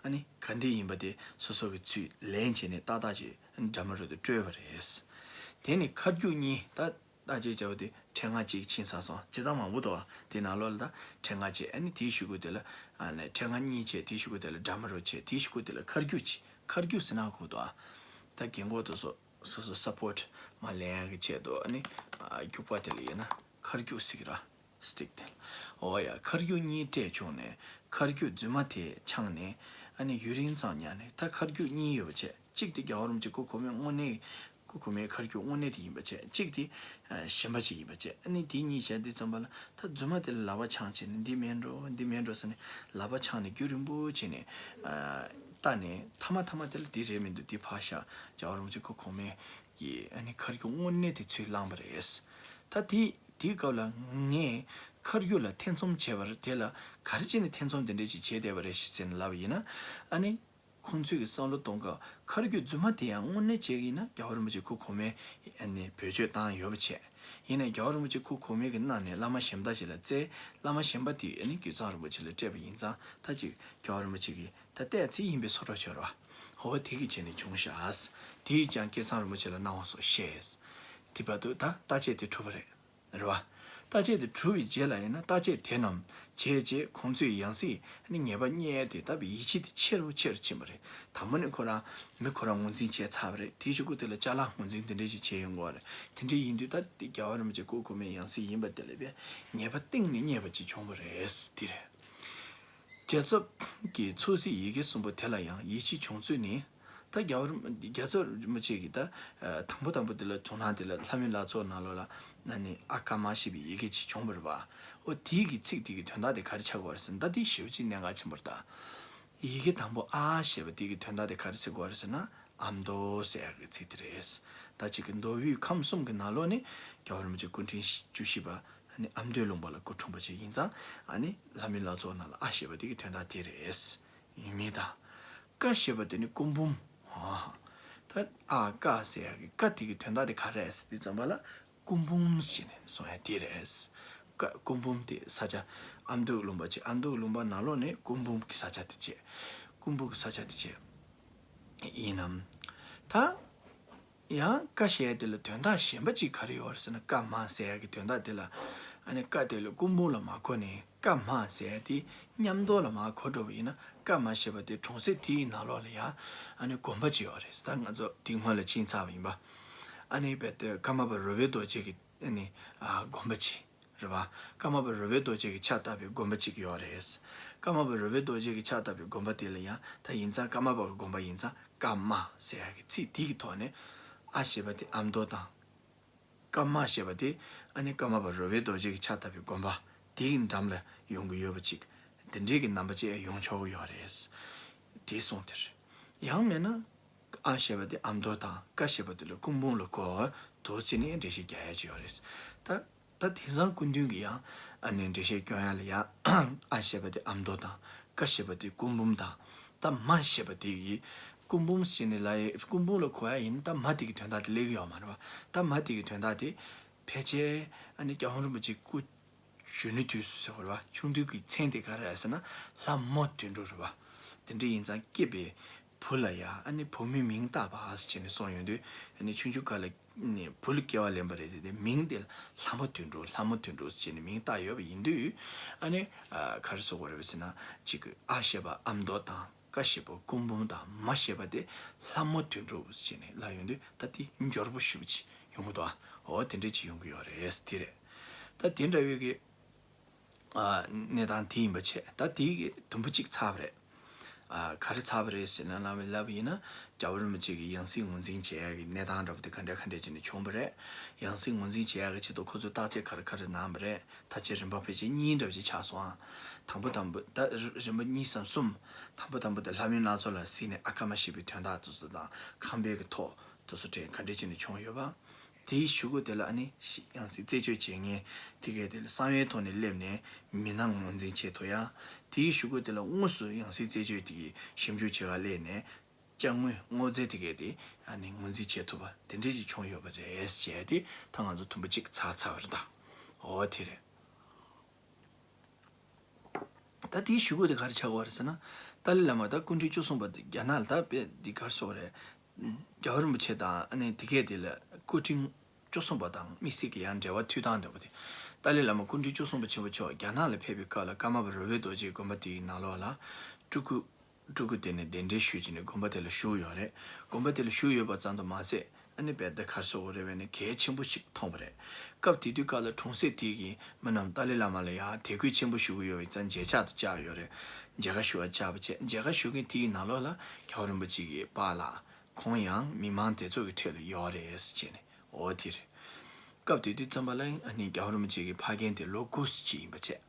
ཨ་ནི་ག་འདི་ཡིན་པ་དེ་སོ་སོ་གི་ཚུལ་ལེན་བྱས་ནས་ཏག་ཏག་ཅིག་ཌ་མ་རུ་དུ་སྤྲོད་པ་རེད། དེ་ནས་ཁ་རྒྱུག་གཉིས། ད་ད་ཅེས་བྱ་བ་དེ་ཕྲེང་བ་གཅིག་ཕྱིན་ཚར་སོང་། བྱེད་སྟངས་མང་པོ་འདུག་པ། དེ་ནང་ལོགས་ལ་ད་ཕྲེང་བ་གཅིག་ཨ་ནི་དེའི་གཞུག་གུ་དེ་ལ། ཨ་ནི་ཕྲེང་བ་གཉིས་བྱས། དེའི་གཞུག་གུ་དེ་ལ་ཌ་མ་རུ་བྱས། དེའི་གཞུག་གུ་དེ་ལ་ཁ་རྒྱུག་གཅིག་ཁ་རྒྱུག་ཟེར་ན་གོ་འདུག་པ། ད་རྒན་གོག་དེ་ཚོ་སོ་སོ་སོ་སོ་སཔོར་ཊི་མར་ལེན་ཡག་གི་ཆེད་དུ། ཨ་ནི་ཨ་རྒྱུག་པ་དེ་ལ་ཡིན་ན་ཁ་རྒྱུག་ཟེར་གི་རེད། སི་ཊིག་དེ་ལ། འོ་ཡ། ཁ་རྒྱུག་གཉིས་སྤྲད་བྱུང་ནས། ཁ་རྒྱུག་རྫུན་མ་དེ་འཆང་ནས། ཨ་ནི་ཡུན་རིང་ཙམ་ཉར་ནས། ད་ཁ་རྒྱུག་གཉིས་ཡོད་པ་བྱས། གཅིག་དེ་རྒྱལ་བ་རིན་པོ་ཆེ་སྐུ་གོང་མའི་དངོས་གནས། སྐུ་གོང་མའི་ཁ་རྒྱུག་དངོས་གནས་དེ་ཡིན་པ་བྱས། གཅིག་དེ་ཨ་གཞན་པ་ཅིག་ཡིན་པ་བྱས། ཨ་ནི་དེ་གཉིས་བྱས་དུས་ཙམ་པ་ལ། ད་རྫུན་མ་དེ་ལ་ལག་པ་འཆང་བྱས་ནས། འདི་མིན་འགྲོ། འདི་མིན་འགྲོ་ཟེར་ནས་ལག་པ་འཆང་ནས་རྒྱུན་རིང་པོ་བྱས་ནས་ཨ་བལྟས་ནས། མཐའ་མ་མཐའ་མ་དེ་ལ་འདི་རེད་མི་འདུག་འདི་ཕར་བཞག་རྒྱལ་བ་རིན་པོ་ཆེ་སྐུ་གོང་མའི་ཡི་ཨ་ནི་ཁ་རྒྱུག་དངོས་གནས་དེ་ཚུར་བླངས་པ་རེད། ད་དེ་དེའི་སྐབས་ལ་ངས་ཁ་རྒྱུག་ལ་ཐེ་ཚོམ་བྱས་པ་རེད། དེ་ལ་ག་རེ་བྱས་ནས་ཐེ་ཚོམ་དེ་འདྲ་ཞིག་བྱས་བསྡད་པ་རེད་ཟེར་ནས་ལབ་པ་ཡིན་ན། ཨ་ནི་ཁོང་ཚོས་ཀྱི་བསམ་བློ་གཏོང་སྐབས། ཁ་རྒྱུག་རྫུན་མ་དེ་ཡང་དངོས་གནས་བྱས་ཡིན་ན་རྒྱལ་བ་རིན་པོ་ཆེ་སྐུ་གོང་མས་ཨ་ནི་བེད་སྤྱོད་བཏང་ཡོད་པ་བྱས། ཡིན་ནའི་རྒྱལ་བ་རིན་པོ་ཆེ་སྐུ་གོང་མའི་གི་ནང་ནས་བླ་མ་གཞན་དག་ཞིག་ལ་བཙལ། བླ་མ་གཞན་པ་དེས་ཨ་ནི་རྒྱུད་གཙང་རིན་པོ་ཆེ་ལ་སྤྲད་པ་ཡིན་ཙང་། ད་ཅིག་རྒྱལ་བ་རིན་པོ་ཆེ་གིས་ད་བལྟས་ཚིག་ཡིན་པའི་བཟོ་འདྲ་བྱས་རེད་པ། འོ་དེ་གི་བྱས་ནས་བྱུང་ཤག་དེས་ཀྱང་སྐལ་བཟང་རིན་པོ་ཆེ་ལ་གནང་བ་སོགས་བཤད། དེ་བར་དུ་ད་བརྟག་དཔྱད་དེ་གྲུབ་པ་རེད། རེད་པ། བརྟག་དཔྱད་དེ་གྲུབ་པའི་རྗེས་ལ་ཡིན་ན། བརྟག་དཔྱད་དེ་རྣམས་བྱས་རྗེས་ཁོང་ཚོས་ཡང་སྲིད་ཨ་ནི་ངེས་པ་རྙེད་དེ། ད་བའི་ཡིད་ཆེས་དེ་ཆེ་རུ་ཆེ་རུ་ཕྱིན་པ་རེད། དང་པོ་ནས་ཁོ་རང་མི་ཁོ་རང་ངོས་འཛིན་བྱས་ཚར་བ་རེད། དེའི་གཞུག་གུ་དེ་ལ་ཅ་ལག་ངོས་འཛིན་དེ་འདྲ་ཞིག་བྱས་ཡོང་གི་ཡོད་རེད། དེ་འདྲ་ཡིན་དུས་ད་དེ་རྒྱལ་བ་རིན་པོ་ཆེ་སྐུ་གོང་མའི་ཡང་སྲིད་ཡིན་པ་དེ་ལ་བས་ངེས་པ་གཏིང་ནས་རྙེད་པ་ཅིག་བྱུང་བ་རེད། དེ་རེད། རྒྱལ་ཚབ་ཀྱི་ཚོགས་གཟིགས་ཡི་གེ་གསུམ་པོ་དེ་ལ་ཡང་ཡིད་ཆེས་བྱུང་ཚུལ་ནི། ད་རྒྱལ་བ་རིན། རྒྱལ་ཚབ་རིན་པོ་ཆེ་གིས་ད་ཨ་དང་པོ་དང་པོ་དེ་ལ་དོ་སྣང་དེ་ལ་ལྷ་མོའི་ལྷ་ཚོགས་ནང་ལོགས་ལ་ཨ་ནི་ཨ་ཀ་མ་ཞེས་པའི་ཡི་གེ་ཅིག་བྱུང་བ་རེད་པ། འོ་དེའི་གི་ཚིག་དེ་གི་དོན་དག་དེ་ག་རེ་ཆགས་ཀྱི་ཡོད་རེད་ཟེར་ན། ད་དེ་ཞེ་པོ་ཅིག་གནད་འགག་ཆེན་པོ་རེད་ད། ཡི་གེ་དང་པོ་ཨ་ཞེས་པ་དེ་གི་དོན་དག་དེ་ག་རེ་ཟེར་གྱི་ཡོད་རེད་ཟེར་ན། ཨ་མདོ་ཟེར་ཡག་གི་ཚིག་དེ་རེད། ད་ཅིག་གི་མདོ་དབུས་ཁམས་གསུམ་གྱི་ནང་ལོགས་ནས་རྒྱལ་བ་རིན་པོ་ཆེ་སྐུ་ཕྲེང་བཅུ་བཞི་པ་ཨ་ནི་ཨ་མདོའི་ལུང་པ་ལ་སྐུ་འཁྲུངས་པ་ཅིག་ཡིན་ཙང་། ཨ་ནི་ལྷ་མོའི་ལྷ་ཚོགས་ནང་ལ་ཨ་ཞེས་པ་དེ་གི་དོན་དག་དེ་རེད། ཡིན་མིན་དང་། ཀ་ཞེས་པ་དེ་ནི་སྐུ་འབུམ། ཨ། ད་ཨ་ཀ་ཟེར་ཡག་གི་ཀ་དེ་གི་དོན་དག་དེ་ག་རེ་རེད་ཟེར་དུས་ཙམ་པ་ལ། སྐུ་འབུམ་ཟེར་ནས་གསུང་ཡག་དེ་རེད། ཀ་སྐུ་འབུམ་དེ་ས་ཆ་ཨ་མདོའི་ལུང་པ་བྱས། ཨ་མདོའི་ལུང་པ་ནང་ལོགས་ནས་སྐུ་འབུམ་གྱི་ས་ཆ་དེ་བྱས། སྐུ་འབུམ་གྱི་ས་ཆ་དེ་བྱས། ཡིན་ནམ། ད་ཡང་ཀ་ཞེས་དེ་ལ་དོན་དག་གཞན་པ་ཅིག་ག་རེ་ཡོད་རེད་ཟེར་ན། ཀ་མ་ཟེར་ཡག་གི་དོན་དག་དེ་ལ། ཨ་ནི་ཀ་དེ་ལ་སྐུ་འབུམ་ལ་མ་གོ་ནས། ཀ་མ་ཟེར་ཡག་དེ་མཉམ་དུ་ལ་མ་གོ་འགྲོ་བ་ཡིན་ན། ཀ་མ་ཞེས་པ་དེ་གྲོང་གསེབ་དེའི་ནང་ལོགས་ལ་ཡང་ཨ་ནི་དགོན་པ་ཅིག་ཡོད་རེད། ད་ང་ཚོ་དེ་སྔོན་ལ་ཕྱིན་ཚར་བ་ཡིན་པ། ཨ་ནི་རྦད་དེ་ཀརྨ་པ་རོལ་པའི་རྡོ་རྗེ་གི་ཨ་ནི་ཨ་དགོན་པ་ཅིག་རེད་པ། ཀརྨ་པ་རོལ་པའི་རྡོ་རྗེ་གི་ཕྱག་བཏབ་པའི་དགོན་པ་ཅིག་ཡོད་རེད། ཀརྨ་པ་རོལ་པའི་རྡོ་རྗེ་གི་ཕྱག་བཏབ་པའི་དགོན་པ་དེ་ལ་ཡང་། ད་ཡིན་ཙང་ཀརྨ་པ་གི་དགོན་པ་ཡིན་ཙང་། ཀརྨ་ཟེར་ཡག་གི་ཚིག་དེ་གི་ཐོག་ནས་ཨ་ཞེས་པ་དེ་ཨ་མདོ་དང་། ཀརྨ་ཞེས་པ་དེ་ཨ་ནི་ཀརྨ་པ་རོལ་པའི་རྡོ་རྗེ་གི་ཕྱག་བཏབ་པའི་དགོན་པ་དེའི་འགྲམ་ལ་ཡོང་གི་ཡོད་པ་ཅིག་དེ་འདྲའི་གི་རྣམ་པ་ཅིག་ཡོང་ཆོག་གི་ཡོད་རེད། དེ་གསུངས་དེ་རེད། ཡང་མིན་ན། ཨ་ཞེས་པ་དེ་ཨ་མདོ་དང་། ཀ་ཞེས་པ་དེ་ལ་སྐུ་འབུམ་ལ་གོ་འདུག་ཟེར་ནས་འགྲེལ་བཤད་རྒྱག་ཡག་ཅིག་ཡོད་རེད། ད་ད་དེང་སང་སྐུ་མདུན་གྱིས་ཡང་ཨ་ནི་འགྲེལ་བཤད་སྐྱོན་ཡག་ལ་ཡང་། ཨ་ཞེས་པ་དེ་ཨ་མདོ་དང་། ཀ་ཞེས་པ་དེ་སྐུ་འབུམ་དང་། ད་མ་ཞེས་པ་དེ་ཡི་ སྐུ་འབུམ་ཟེར་ནས་ལབ་ཡས། སྐུ་འབུམ་ལ་གོ་ཡ་ཡིན་ན་ད་མ་དེ་གི་དོན་དག་དེ་སླེབས་ཀྱི་ཡོད་མ་རེད་བ། ད་མ་དེ་གི་དོན་དག་དེ་ཕལ་ཆེར་ཨ་ནི་རྒྱལ་བ་རིན་པོ་ཆེ་སྐུ་གཞོན་ནུའི་དུས་སུ་ཟེར་དགོས་རེད་བ། ཆུང་དུས་ཀྱི་མཚན་དེ་ག་རེ་རེད་ཟེར་ན་ལྷ་མོ་དོན་གྲུབ་རེད་བ། དེ་འདྲ་ཡིན་ཙང་སྐྱེས་པའི་བུ་ལ་ཡ་ཨ་ནི་བུ་མོའི་མིང་བཏགས་པ་ཟེར་བྱས་ནས་གསུངས་ཡོང་དུས། ཨ་ནི་ཆུང་ཆུང་སྐབས་ལ་ནས་བུ་ལ་སྐྱེ་བ་ལེན་པ་རེད་དེ། དེ་མིང་དེ་ལ་ལྷ་མོ་དོན་གྲུབ། ལྷ་མོ་དོན་གྲུབ་ཟེར་བྱས་ནས་མིང་བཏགས་ཡོད་པ་ཡིན་དུས། ཨ་ནི་ཨ་ག་རེ་ཟེར་དགོས་རེད་ཟེར་ན། གཅིག་གི་ཨ་ཞེས་པ་ཨ་མདོ་དང་། ཀ་ཞེས་པ་སྐུ་འབུམ་དང་། མ་ཞེས་པ་དེ་ལྷ་མོ་དོན་གྲུབ་ཟེར་ནས་ལབ་ཡོང་དུས། ད་དེ་འབྱོར་པོ་ཞེ་པོ་ཅིག་ཡོང་གི་འདུག་ཨ། འོ་དེ་འདྲ་ཅིག་ཡོང་གི་ཡོད་རེད། དེ་རེད། ད་དེ་འདྲ་བའི་གི་ཨ་གནས་སྟངས་དེ་ཡིན་པ་བྱས། ད་དེ་གི་དུམ་བུ་གཅིག་ཚར་བ་རེད། ཨ་ག་རེ་ཚར་བ་རེད་ཟེར་ན། ལབ་ལབ་པ་ཡིན་ན་རྒྱལ་བ་རིན་པོ་ཆེ་གི་ཡང་སྲིད་ངོས་འཛིན་བྱེད་ཡ་གི་གནས་སྟངས་འདྲ་པོ་དེ་ག་འདྲ་ག་འདྲ་བྱས་ནས་བྱུང་བ་རེད། ཡང་སྲིད་ངོས་འཛིན་བྱེད་ཡ་གི་ཆེད་དུ་ཁོ་ཚོས་བརྟག་དཔྱད་ག་རེ་ག་རེ་གནང་བ་རེད། ད་ཆ་རིམ་པ་ཕལ་ཆེར་གཉིས་འདྲ་བ་ཅིག་ཆགས་སོང་ཨ། དང་པོ་དང་པོ་ད་རིམ་པ་གཉིས་སམ་གསུམ། དང་པོ་དང་པོ་དེ་ལྷ་མིན་སྣ་ཚོགས་ལ་གཟིགས་ནས་ཨ་ཀ་མ་ཤི་པའི་དོན་དག་དེ་ཚོ་དང་། ཁམས་པའི་གི་ཐོག་དེ་ཚོ་དྲན་ག་འདྲ་བྱས་ནས་བྱུང་ཡོད་པ། དེའི་གཞུག་གུ་དེ་ལ་ཨ་ནི་ཡང་སྲིད་རྩད་གཅོད་བྱེད་མཁན་དེ་གས་དེ་ལ་གསང་བའི་ཐོག་ནས་སླེབས་ནས་མི་སྣ་ངོས་འཛིན་བྱེད་ཐུབ་ཡ། དེའི་གཞུག་གུ་དེ་ལ་དངོས་སུ་ཡང་སྲིད་རྩད་གཅོད་དེ་གི་ཞིབ་འཇུག་བྱེད་ག་སླེབས་ནས། དཔྱ་དངུལ་དངོས་རྫས་དེ་གས་དེ་ཨ་ནི་ངོས་འཛིན་བྱེད་ཐུབ་པ་དེ་འདྲ་ཞིག་བྱུང་ཡོད་པ་རེད་ཅེས་དེ་ད་ང་ཚོ་དུམ་བུ་གཅིག་ཚར་ཚར་བ་རེད་ད། འོ་དེ་རེད། ད་དེའི་གཞུག་གུ་དེ་ག་རེ་ཆགས་ཀྱི་ཡོད་རེད་ཟེར་ན། ཏཱ་ལའི་བླ་མ་ད་སྐུ་ཕྲེང་བཅུ་གསུམ་པ་དེ་རྒྱ་ནག་ལ་ད་དཔེ་འདི་ག་རེ་ཟེར་དགོས་རེད། རྒྱལ་བ་རིན་པོ་ཆེ་དང་ཨ་ནི་དེ་གས་དེ་ལ་སྐུ་ཕྲེང་བཅུ་གསུམ་པ་དང་དམིགས་བསལ་གྱི་ཡང་འབྲེལ་བ་མཐུད་སྟངས་འདྲ་པོ་དེ། ཏཱ་ལའི་བླ་མ་སྐུ་ཕྲེང་བཅུ་གསུམ་པ་ཆེན་པོ་མཆོག་རྒྱ་ནག་ལ་ཕེབས་པའི་སྐབས་ལ་ཀརྨ་པ་རོལ་པའི་རྡོ་རྗེའི་དགོན་པ་དེའི་ནང་ལོགས་ལ་སྤྲུལ་སྐུ། སྤྲུལ་སྐུ་དེ་ནས་གདན་འདྲེན་ཞུས་བྱས་ནས་དགོན་པ་དེ་ལ་བཞུགས་ཡོད་རེད། དགོན་པ་དེ་ལ་བཞུགས་ཡོད་པ་ཙམ་དུ་མ་ཟད། ཨ་ནི་དཔེ་དེ་ག་རེ་ཟེར་དགོས་རེད། བས་ནི་གལ་ཆེན་པོ་ཞིག་མཐོང་བ་རེད། སྐབས་དེ་དུས་སྐབས་ལ་གྲོང་གསེབ་དེ་གི་མི་རྣམས་ཏཱ་ལའི་བླ་མ་ལ་ཡང་དད་གུས་ཆེན་པོ་ཞུ་གི་ཡོད་པའི་ཙང་མཇལ་ཕྱག་ཏུ་བཅར་ཡོད་རེད། མཇལ་ཁ་ཞུ་བར་བཅར་བ་བྱས། མཇལ་ཁ་ཞུ་མཁན་དེའི་ནང་ལོགས་ལ་རྒྱལ་བ་རིན་པོ་ཆེ་གི་པཱ་ལགས་ཁོང་ཡང་མི་མང་དེ་ཚོ་གི་གྲས་ལ་ཡོད་རེད་ཟེར་བྱས་ནས། འོ་དེ་རེད། སྐབས་དེ་དུས་ཙམ་པ་ལ་ཨ་ནི་རྒྱལ་བ་རིན་པོ་ཆེ་གི་ཕ་རྒན་དེ་ལོ་དགུ་ཙམ་ཅིག་ཡིན་པ་བྱས།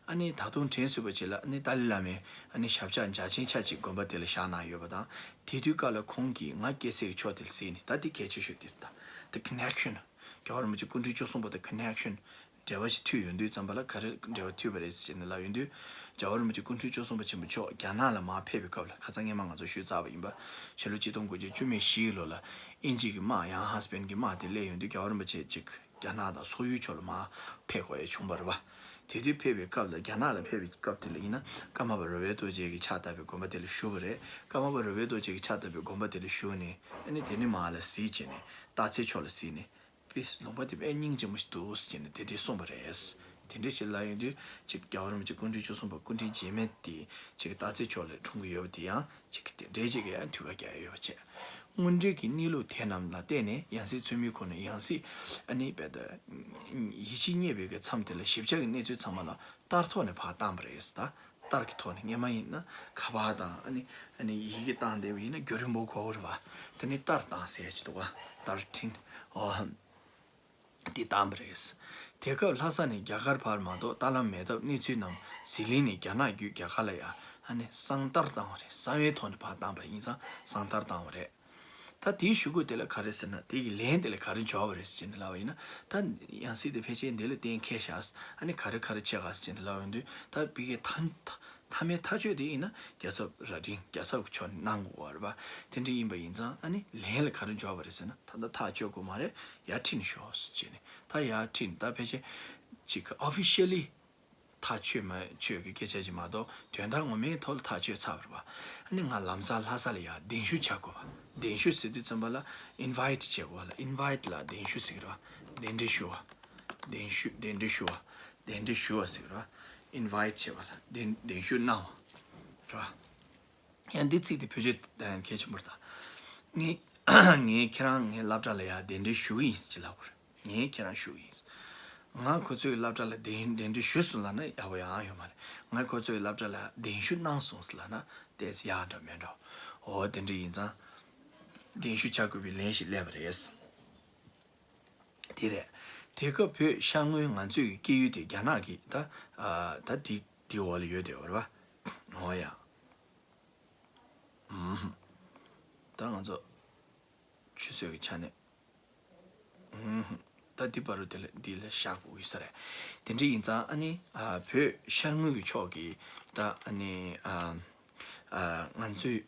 ཨ་ནི་ད་དུང་དྲན་གསོས་པ་བྱས་ལ་ཨ་ནི་ཏཱ་ལའི་བླ་མས་ཨ་ནི་ཞབས་ཕྱག་འཇའ་ཆེན་ཆ་གཅིག་དགོན་པ་དེ་ལ་བཞག་གནང་ཡོད་པ་དང་། དེ་དུས་སྐབས་ལ་ཁོང་གིས་ང་སྐྱེ་སའི་ཕྱོགས་དེ་ལ་གཟིགས་ནས། ད་དེ་གལ་ཆེ་ཤོས་དེ་རེད་ད། The connection། རྒྱལ་བ་རིན་པོ་ཆེ་སྐུ་ཕྲེང་བཅུ་གསུམ་པ་དང་connection། འབྲེལ་བ་ཞིག་མཐུད་ཡོང་དུས་ཙམ་པ་ལ། ག་རེ་འབྲེལ་བ་མཐུད་པ་རེད་ཟེར་ནས་ལབ་ཡོང་དུས། རྒྱལ་བ་རིན་པོ་ཆེ་སྐུ་ཕྲེང་བཅུ་གསུམ་པ་ཆེན་པོ་མཆོག་རྒྱ་ནག་ལ་མར་ཕེབས་པའི་སྐབས་ལ། ཁ་སང་སྔོན་མ་ང་ཚོ་ཞུས་ཚར་བ་ཡིན་པ། ཕྱི་ལོ་ཆིག་སྟོང་དགུ་བརྒྱ་བཅུ་མེད་བཞིའི་ལོ་ལ་དབྱིན་ཇི་གི་དམག། ཡང་ཧ་སི་པན་གྱི་དམག་དེ་སླེབས་ཡོང་དུས་རྒྱལ་བ་རིན་པོ་ཆེ་ཅིག་རྒྱ་ནག་དང་སོག་ཡུལ་ཕྱོགས་ལ་མར་ཕེབས་དགོས་ཡ་བྱུང་བ་རེད་བ། དེ་དུས་ཕེབས་པའི་སྐབས་ལ། རྒྱ་ནག་ལ་ཕེབས་པའི་སྐབས་དེ་ལ་ཡིན་ན་ཀརྨ་པ་རོལ་པའི་རྡོ་རྗེ་གིས་ཕྱག་བཏབ་པའི་དགོན་པ་དེ་ལ་བཞུགས་པ་རེད། ཀརྨ་པ་རོལ་པའི་རྡོ་རྗེ་གིས་ཕྱག་བཏབ་པའི་དགོན་པ་དེ་ལ་བཞུགས་ནས། ཨ་ནི་དེ་ནས་མར་ལ་གཟིགས་བྱས་ནས། སྟག་འཚེར་ཕྱོགས་ལ་གཟིགས་ནས། དཔེ་ལུང་པ་དེ་དཔེ་སྙིང་རྗེ་མོ་ཞིག་འདུག་ཟེར་ནས་དེ་འདྲས་གསུངས་པ་རེད། དེ་འདྲས་ཞིག་ལབ་ཡོང་དུས་ཅིག་རྒྱལ་བ་རིན་པོ་ཆེ་སྐུ་ཕྲེང་བཅུ་གསུམ་པ་སྐུ་ཕྲེང་རྗེས་མ་དེ་ཅིག་སྟག་འཚེར་ཕྱོགས་ལ་འཁྲུངས་ཀྱི་ཡོད་པ་དེ་ཡང་ཅིག་དེ་འདྲས་ཅིག་གི་ཡང་དུས་ཀ་རྒྱག་ཡོད་པ་བྱས། དངོས་འབྲེལ་གྱི་གནས་ལུགས་དེ་རྣམས་ལ་བརྟེན་ནས་ཡང་སྲིད་མཚོན་མི་ཁོ་ནས་ཡང་སྲིད་ཨ་ནི་དཔེ་ད་ཡིད་ཆེས་རྙེད་པའི་གི་མཚམས་དེ་ལ་ཞིབ་ཆ་གི་གནས་ཚུལ་ཚང་མ་ལ་རྟར་ཐོག་ནས་ཕར་བཏང་པ་རེད་ད། རྟར་གྱི་ཐོག་ནས། སྔོན་མ་ཡིན་ན་ཁ་པར་དང་ཨ་ནི་ཨ་ནི་ཡི་གེ་བཏང་བསྡད་པ་ཡིན་ན་རྒྱུན་རིང་པོ་འགོར་གི་རེད་བ། དེ་ནས་རྟར་བཏང་ཟེར་གྱི་འདུག་བ། རྟར་འཕྲིན། ཨོ། འདི་བཏང་བ་རེད། དེ་སྐབས་ལྷ་ས་ནས་རྒྱ་གར་བར་མ་གཏོགས་རྟ་ལམ་མེད་སྟབས་གནས་ཚུལ་རྣམས་ཟི་ལིང་ནས་རྒྱ་ནག་བརྒྱུད་རྒྱ་གར་ལ་ཡ་ཨ་ནི་གསང་རྟར་བཏང་བ་རེད། གསང་བའི་ཐོག་ནས་ཕར་བཏང་པ་ཡིན་ཙང་གསང་རྟར་བཏང་བ་རེད། ད་དེའི་གཞུག་གུ་དེ་ལ་ག་རེ་ཟེར་ན། དེ་གི་ལན་དེ་ལ་ག་རེ་འབྱོར་བ་རེད་ཟེར་ནས་ལབ་པ་ཡིན་ན། ད་ཡང་སྲིད་དེ་ཕལ་ཆེར་འདི་ལ་གཏན་འཁེལ་བཞག་ཨ་ནི་ག་རེ་ག་རེ་བྱེད་ག་ཟེར་ནས་ལབ་ཡོང་དུས། ད་ཕ་གིའི་མཐའ་མཐའ་མཐའ་མའི་ཐག་གཅོད་དེ་ཡིན་ན་རྒྱལ་ཚབ་རྭ་སྒྲེང་རྒྱལ་ཚབ་ཀྱི་ཕྱོགས་ནས་གནང་དགོས་པ་རེད་པ། དེ་འདྲ་ཡིན་པ་ཡིན་ཙང་ཨ་ནི་ལན་ལ་ག་རེ་འབྱོར་བ་རེད་ཟེར་ན། ད་ལྟ་ཐག་གཅོད་དགོས་མ་རེད། ཡར་ཁྲིད་ནས་ཤོག་ཟེར་ནས། ད་ཡར་ཁྲིད་ནས། ད་ཕལ་ཆེར་ཅིག་ཨོ་ཕི་ཤལ་ལི་ཐག་ཆོད་མ་ཆོད་ཀྱི་སྐད་ཆ་ཅིག་མ་གཏོགས་དོན་དག་ངོ་མའི་ཐོག་ལ་ཐག་ཆོད་ཚར་བ་རེད་པ། ཨ་ནི་ང་ལམ་སང་ལྷ་ས་ལ་ཡར་གདན་ཞུ་བྱ་དགོས་པ། གདན་ཞུ་ཟེར་དུས་ཙམ་པ་ལ་ཨིན་ཝའིཊ་བྱེད་དགོས་པ་ལ། ཨིན་ཝའིཊ་ལ་གདན་ཞུ་ཟེར་གི་རེད་པ། གདན་འདྲེན་ཞུ་བ། གདན་ཞུ། གདན་འདྲེན་ཞུ་བ། གདན་འདྲེན་ཞུ་བ་ཟེར་གི་རེད་པ། ཨིན་ཝའིཊ་བྱེད་པ་ལ་གདན་གདན་ཞུ་གནང་བ་རེད་པ། ཡང་འདི་ཚིག་འདི་བེད་སྤྱོད་གལ་ཆེན་པོ་རེད་ད། ངས་ངས་ཁྱེད་རང་ངའི་སློབ་གྲྭ་ལ་ཡར་གདན་འདྲེན་ཞུ་གི་ཡིན་ཟེར་ལབ་དགོས་རེད། ངས་ཁྱེད་རང་ཞུ་གི་ཡིན། ང་ཁོ་ཚོའི་སློབ་གྲྭ་ལ་གདན་གདན་འདྲེན་ཞུས་སོང་ལབ་ན་ཡག་པོ་ཡང་ཡོད་མ་རེད། ང་ཁོ་ཚོའི་སློབ་གྲྭ་ལ་གདན་ཞུ་གནང་སོང་ཟེར་ལབ་ན་ཏོག་ཙམ་ཡག་འདྲ་མེད་འགྲོ། འོ་དེ་འདྲ་ཡིན་ཙང་གདན་ཞུ་བྱ་དགོས་པའི་ལན་ཞིག་སླེབས་པ་རེད། དེ་རེད། དེ་སྐབས་བོད་ཤར་ངོས་ང་ཚོའི་སྐད་ཡུལ་དེ་རྒྱ་ནག་གིས་ད་ཨ་ད་དེ་དེའི་འོག་ལ་ཡོད་བསྡད་པ་རེད་པ། འོ་ཡ། ཨུམ། ད་ང་ཚོ་ཆུ་ཚོད་ཀྱི་ཆ་ནས། ཨུམ། ད་འདི་བར་དུ་དེ་ལ་འདི་ལ་བཞག་དགོས་ས་རེད། དེ་འདྲ་ཡིན་ཙང་ཨ་ནི་ཨ་བོད་ཤར་ངོས་ཀྱི་ཕྱོགས་ཀྱི་ད་ཨ་ནི་ཨ་ཨ་ང་ཚོའི་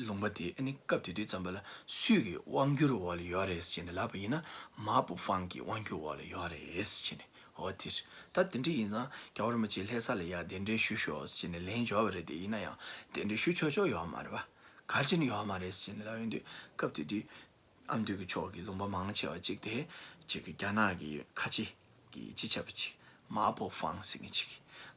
ལུང་པ་དེ་ཨ་ནི་སྐབས་དེ་དུས་ཙམ་པ་ལ་སུས་ཀྱི་དབང་སྒྱུར་འོག་ལ་ཡོད་རེད་ཟེར་ནས་ལབ་པ་ཡིན་ན། མ་པུ་ཧྥང་གི་དབང་སྒྱུར་འོག་ལ་ཡོད་རེད་ཟེར་ནས། འོ་དེ་རེད། ད་དེ་འདྲ་ཡིན་ཙང་རྒྱལ་བ་རིན་པོ་ཆེ་ལྷ་ས་ལ་ཡར་གདན་འདྲེན་ཞུ་ཤོག་ཟེར་ནས་ལན་འབྱོར་བ་རེད་དེ། ཡིན་ན་ཡང་གདན་འདྲེན་ཞུ་ཆོག་ཆོག་ཡོད་མ་རེད་པ། ག་རེ་བྱས་ནས་ཡོད་མ་རེད་ཟེར་ནས་ལབ་ཡོང་དུས། སྐབས་དེ་དུས་ཨ་མདོ་གི་ཕྱོགས་ཀྱི་ལུང་པ་མང་ཆེ་བ་གཅིག་དེ་གཅིག་གི་རྒྱ་ནག་གི་ཁ་ཆེ་གི་སྤྱི་ཁྱབ་པ་ཅིག་མ་པོ་ཧྥང་ཟེར་མཁན་ཅིག་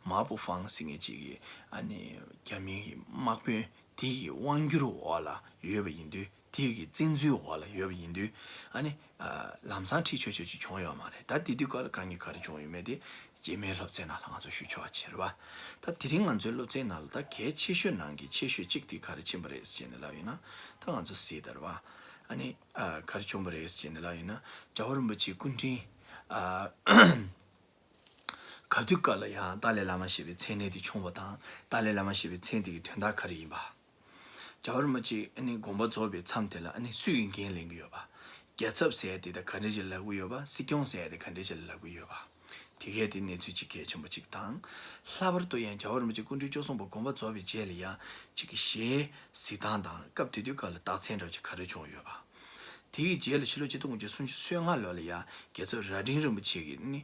མ་པོ་ཧྥང་ཟེར་མཁན་ཅིག་གི་ཨ་ནི་རྒྱ་མིའི་དམག་དཔོན་དེ་ཡི་དབང་སྒྱུར་འོག་ལ་ཡོད་པ་ཡིན་དུས། དེ་ཡི་བཙན་འཛུལ་འོག་ལ་ཡོད་པ་ཡིན་དུས། ཨ་ནི་ཨ་ལམ་སང་ཁྲིད་ཆོག་ཆོག་ཅིག་བྱུང་ཡོད་མ་རེད། ད་དེ་དུས་སྐབས་ལ་དཀའ་ངལ་ག་རེ་བྱུང་ཡོད་མེད་དེ་རྗེས་མའི་སློབ་ཚན་ནང་ལ་ང་ཚོ་ཞུ་ཆོག་པ་བྱས་རེད་པ། ད་དེ་རིང་ང་ཚོའི་སློབ་ཚན་ནང་ལ་ད་གལ་ཆེ་ཤོས་ནང་གི་ཆེ་ཤོས་གཅིག་དེ་ག་རེ་ཕྱིན་པ་རེད་ཟེར་ནས་ལབ་ཡིན་ན། ད་ང་ཚོ་གཟིགས་དང་རེད་པ། ཨ་ནི་ཨ་ག་རེ་བྱུང་བ་རེད་ཟེར་ནས་ལབ་ཡིན་ན། རྒྱལ་བ་རིན་པོ་ཆེ་སྐུ་ཕྲེང་ཨ་ག་དུས་སྐབས་ལ་ཡང་ཏཱ་ལའི་བླ་མ་ཞེས་པའི་མཚན་གནས་དེ་བྱུང་བ་དང་། ཏཱ་ལའི་བླ་མ་ཞེས་པའི་མཚན་དེ་གི་དོན་དག་ག་རེ་ཡིན་པ། རྒྱལ་བ་རིན་པོ་ཆེ་ཨ་ནི་དགོངས་པ་རྫོགས་པའི་མཚམས་དེ་ལ་ཨ་ནི་སུས་འགན་ལེན་གྱི་ཡོད་པ། རྒྱལ་ཚབ་ཟེར་ཡ་དེ་ད་ག་འདྲ་ཞིག་ལབ་ཀྱི་ཡོད་པ། སྲིད་སྐྱོང་ཟེར་ཡ་དེ་ག་འདྲ་ཞིག་ལབ་ཀྱི་ཡོད་པ། དེ་གས་དེ་གནས་ཚུལ་གཅིག་གལ་ཆེན་པོ་གཅིག་དང་། ལྷག་པར་དུ་ཡང་རྒྱལ་བ་རིན་པོ་ཆེ་སྐུ་ཕྲེང་བཅུ་གསུམ་པ་དགོངས་པ་རྫོགས་པའི་རྗེས་ལ་ཡང་གཅིག་གི་ཞལ་གཟིགས་སྟངས་དང་། སྐབས་དེ་དུས་སྐབས་ལ་རྟགས་མཚན་འདྲ་བ་ཅིག་ག་རེ་བྱུང་ཡོད་པ། དེ་ཡི་རྗེས་ལ་ཕྱི་ལོ་ཆིག་སྟོང་དགུ་བརྒྱ་སུམ་ཅུ་སོ་ལྔ་ལོ་ལ་ཡང་རྒྱལ་ཚབ་རྭ་སྒྲེང་རིན་པོ་ཆེ་གིས་ནི་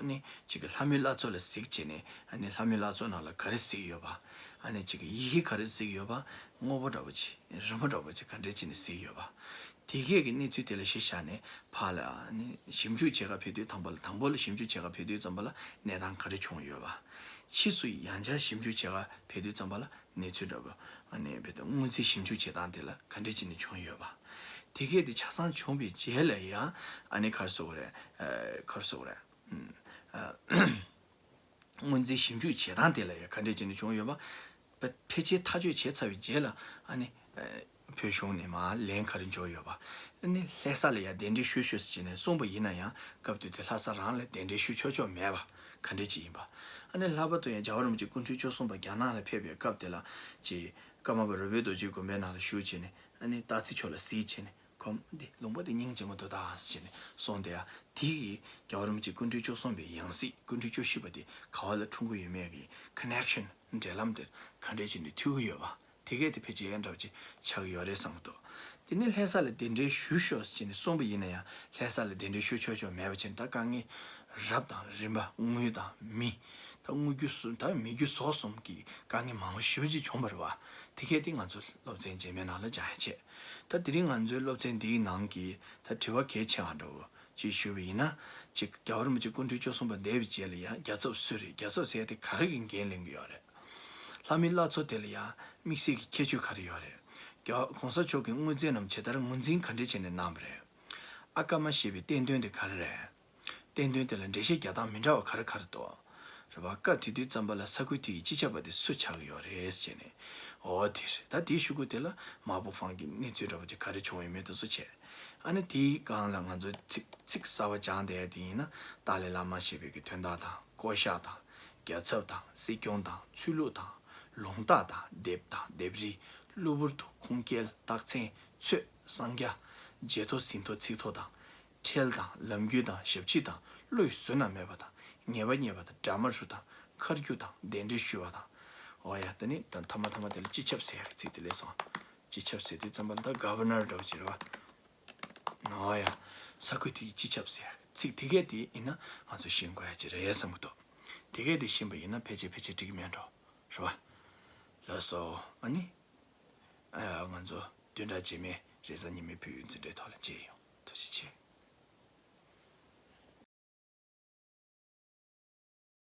ནི་གཅིག་གི་ལྷ་མོའི་བླ་མཚོ་ལ་གཟིགས་བྱས་ནས། ཨ་ནི་ལྷ་མོའི་བླ་མཚོ་ནང་ལ་ག་རེ་གཟིགས་ཡོད་པ། ཨ་ནི་གཅིག་གི་ཡི་གེ་ག་རེ་གཟིགས་ཡོད་པ། དངོས་པོ་འདྲ་བོ་ཅིག་རི་མོ་འདྲ་བོ་ཅིག་ག་འདྲས་བྱས་ནས་གཟིགས་ཡོད་པ། དེ་གས་ཀྱི་གནས་ཚུལ་དེ་ལ་གཞི་བཞག་ནས་ཕར་ལ་ཨ་ནི་ཞིབ་འཇུག་བྱེད་ག་ཕེབས་དུས་ཙམ་པ་ལ། དང་པོ་ལ་ཞིབ་འཇུག་བྱེད་ག་ཕེབས་དུས་ཙམ་པ་ལ་གནས་སྟངས་ག་རེ་བྱུང་ཡོད་པ། ཕྱིས་སུ་ཡང་བསྐྱར་ཞིབ་འཇུག་བྱེད་ག་ཕེབས་དུས་ཙམ་པ་ལ་གནས་ཚུལ་འདྲ་བོ། ཨ་ནི་བོད་དུ་སྔོན་རྩིས་ཞིབ་འཇུག་བྱེད་སྟངས་དེ་ལ་ག་འདྲས་བྱས་ནས་བྱུང་ཡོད་པ། དེ་གས་དེ་ཆ་ཚང་བྱུང་བའི་རྗེས་ལ་ཡང་ཨ་ནི་ག་རེ་ཟེར་དགོས་རེད། ཨ་ག་རེ་ཟེར་དགོས་རེད། ཨ་སྔོན་རྩིས་ཞིབ་འཇུག་བྱེད་སྟངས་དེ་ལ་ཡང་ག་འདྲས་བྱས་ནས་བྱུང་ཡོད་པ། ཕལ་ཆེར་ཐག་གཅོད་བྱས་ཚར་བའི་རྗེས་ལ་ཨ་ནི་ཨ་བོད་གཞུང་ནས་མར་ལན་ག་རེ་འབྱོར་ཡོད་པ། ཨ་ནི་ལྷ་ས་ལ་ཡང་གདན་འདྲེན་ཞུ་ཤོག་ཟེར་ནས་གསུངས་པ་ཡིན་ན་ཡང་། སྐབས་དེ་དུས་ལྷ་ས་རང་ལ་གདན་འདྲེན་ཞུ་ཆོག་ཆོག་མེད་པ་ག་འདྲས་ཅིག་ཡིན་པ། ཨ་ནི་ལྷག་པར་དུ་ཡང་རྒྱལ་བ་རིན་པོ་ཆེ་སྐུ་ཕྲེང་བཅུ་གསུམ་པ་རྒྱ་ནག་ལ་ཕེབས་པའི་སྐབས་དེ་ལ་ཅིག་ཀརྨ་པ་རོལ་པའི་རྡོ་རྗེ་དགོན་པའི་ནང་ལ་བཞུགས་བྱས་ནས། ཨ་ནི་སྟག་རྩེ་ཕྱོགས་ལ་གཟིགས་བྱས་ནས། ཁོང་འདི་ལུང་པ་འདི་སྙིང་རྗེ་མོ་འདུག་ད་ཟེར་བྱས་ནས་གསུངས་བསྡད་ཡ། དེ་གིས་རྒྱལ་བ་རིན་པོ་ཆེ་སྐུ་ཕྲེང་བཅུ་གསུམ་པའི་ཡང་སྲིད་སྐུ་ཕྲེང་བཅུ་བཞི་པ་དེ་ག་བ་ལ་འཁྲུངས་ཀྱི་ཡོད་མེད་ཀྱི་ཀོ་ནེག་ཤན། འབྲེལ་ལམ་དེ་ག་འདྲས་བྱས་ནས་མཐུད་ཀྱི་ཡོད་པ། དེ་གས་དེ་ཕལ་ཆེར་འདྲ་བ་ཅིག་ཆགས་ཀྱི་ཡོད་རེད་བསམ་གྱི་འདུག་དེ་ནས་ལྷ་ས་ལ་གདན་འདྲེན་ཞུ་ཤོག་ཟེར་བྱས་ནས་གསུངས་པ་ཡིན་ན་ཡང་། ལྷ་ས་ལ་གདན་འདྲེན་ཞུ་ཆོག་ཆོག་མེད་པ་བྱས་ནས། ད་དཀའ་ངལ་རབ་དང་རིམ་པ། དངུལ་དང་མི། ད་དངུལ་རྒྱུ་གསུམ། ད་མི་རྒྱུ་ཟོག་གསུམ་གྱི་དཀའ་ངལ་མང་པོ་ཞེ་པོ་ཅིག་བྱུང་བ་རེད་པ། དེ་གས་དེ་ང་ཚོ་སློབ་ཚན་རྗེས་མའི་ནང་ལ་སྦྱང་ཡ་བྱས། ད་དེ་རིང་ང་ཚོའི་སློབ་ཚན་འདིའི་ནང་གི་ད་དྲི་བ་གལ་ཆེ་བ་འདྲ་བོ་ཅིག་ཞུས་པ་ཡིན་ན། གཅིག་རྒྱལ་བ་རིན་པོ་ཆེ་སྐུ་ཕྲེང་བཅུ་གསུམ་པ་འདས་པའི་རྗེས་ལ་ཡང་རྒྱལ་ཚབ་སུ་རེད། རྒྱལ་ཚབ་ཟེར་ཡ་དེ་ག་རེ་གི་འགན་ལེན་གྱི་ཡོད་རེད། ལྷ་མོའི་བླ་མཚོ་དེ་ལ་ཡང་དམིགས་བསལ་གྱི་ཁྱད་ཆོས་ག་རེ་ཡོད་རེད། རྒྱལ་བ་གོང་ས་མཆོག་གིས་དངོས་རྫས་རྣམས་ཇི་ལྟར་ངོས་འཛིན་ག་འདྲས་བྱས་ནས་གནང་བ་རེད། ཨ་ཀརྨ་ཞེས་པའི་བསྟན་དོན་དེ་ག་རེ་རེད། བསྟན་དོན་དེ་ལ་འགྲེལ་བཤད་རྒྱག་སྟངས་མི་འདྲ་བ་ག་རེ་ག་རེ་འདུག་རེད་པ། སྐབས་དེ་དུས་ཙམ་པ་ལ་ས་ཁུལ་དེ་ཡི་སྤྱི་ཁྱབ་པ་དེ་སུ་ཆགས་ཀྱི་ཡོད་རེད་ཟེར་ནས། འོ་དེ་རེད། ད་དེའི་གཞུག་གུ་དེ་ལ་མ་པོ་ཧྥང་གི་གནས་ཚུལ་འདྲ་བོ་ཅིག་ག་རེ་བྱུང་ཡོད་མེད་དེ་ཚོ་བྱས། ཨ་ནི་དེའི་སྒང་ལ་ང་ཚོས་ཚིག་ཚིག་གསར་པ་སྦྱངས་བསྡད་ཡ་དེ་ཡིན་ན། ཏཱ་ལའི་བླ་མ་ཞེས་པའི་གི་དོན་དག་དང་། བསྐོ་གཞག་དང་། རྒྱལ་ཚབ་དང་། སྲིད་སྐྱོང་དང་། ཆོས་ལུགས་དང་། ལུང་རྟགས་དང་། ལྡེབས་དང་ལྡེབས་རིས། གློ་བུར་དུ་ཁུངས་སྐྱེལ། རྟགས་མཚན། ཚོད། གསང་རྒྱ། བརྗེད་ཐོ་ཟིན་ཐོ་ཚིག་ཐོ་དང་། ཁྲེལ་དང་། ལམ་རྒྱུས་དང་། ཞབས་ཕྱི་དང་། བློས་བཟོད་ན་མེད་པ་དང་། ངེས་པ་རྙེད་པ་དང་། འདྲ་མ་རུ་དང་། ཁ་རྒྱུ་དང་། གདན་འདྲེན་ཞུ་བ་དང་། འོ་ཡ། ད་ནི་ད་མཐའ་མ་མཐའ་མ་དེ་ལ་སྤྱི་ཁྱབ་ཟེར་ཡག་གི་ཚིག་དེ་སླེབས་སོང་། སྤྱི་ཁྱབ་ཟེར་དུས་ཙམ་པ་ལ་ད་ག་ཝར་ནར་འདྲ་བོ་ཅིག་རེད་པ། འོ་ཡ། ས་ཁུལ་དེ་ཡི་སྤྱི་ཁྱབ་ཟེར་ཡག་གི་ཚིག་དེ་གས་དེ་ཡིན་ན་ང་ཚོ་ཤེས་དགོས་ཡག་ཅིག་རེད་བསམ་གྱི་འདུག་དེ་གས་དེ་ཤེས་པ་ཡིན་ན་ཕལ་ཆེར་ཕལ་ཆེར་འགྲིག་གི་མེད་འགྲོ། རེད་པ། ལགས་སོ། ཨ་ནི། ཨ། ང་ཚོ་བདུན་ཕྲག་རྗེས་མའི་རེས་གཟའ་ཉི་མའི་བོད་ཡིག་འཛིན་གྲྭའི་ཐོག་ལ་མཇལ་ཡོང་། ཐུགས་རྗེ་ཆེ།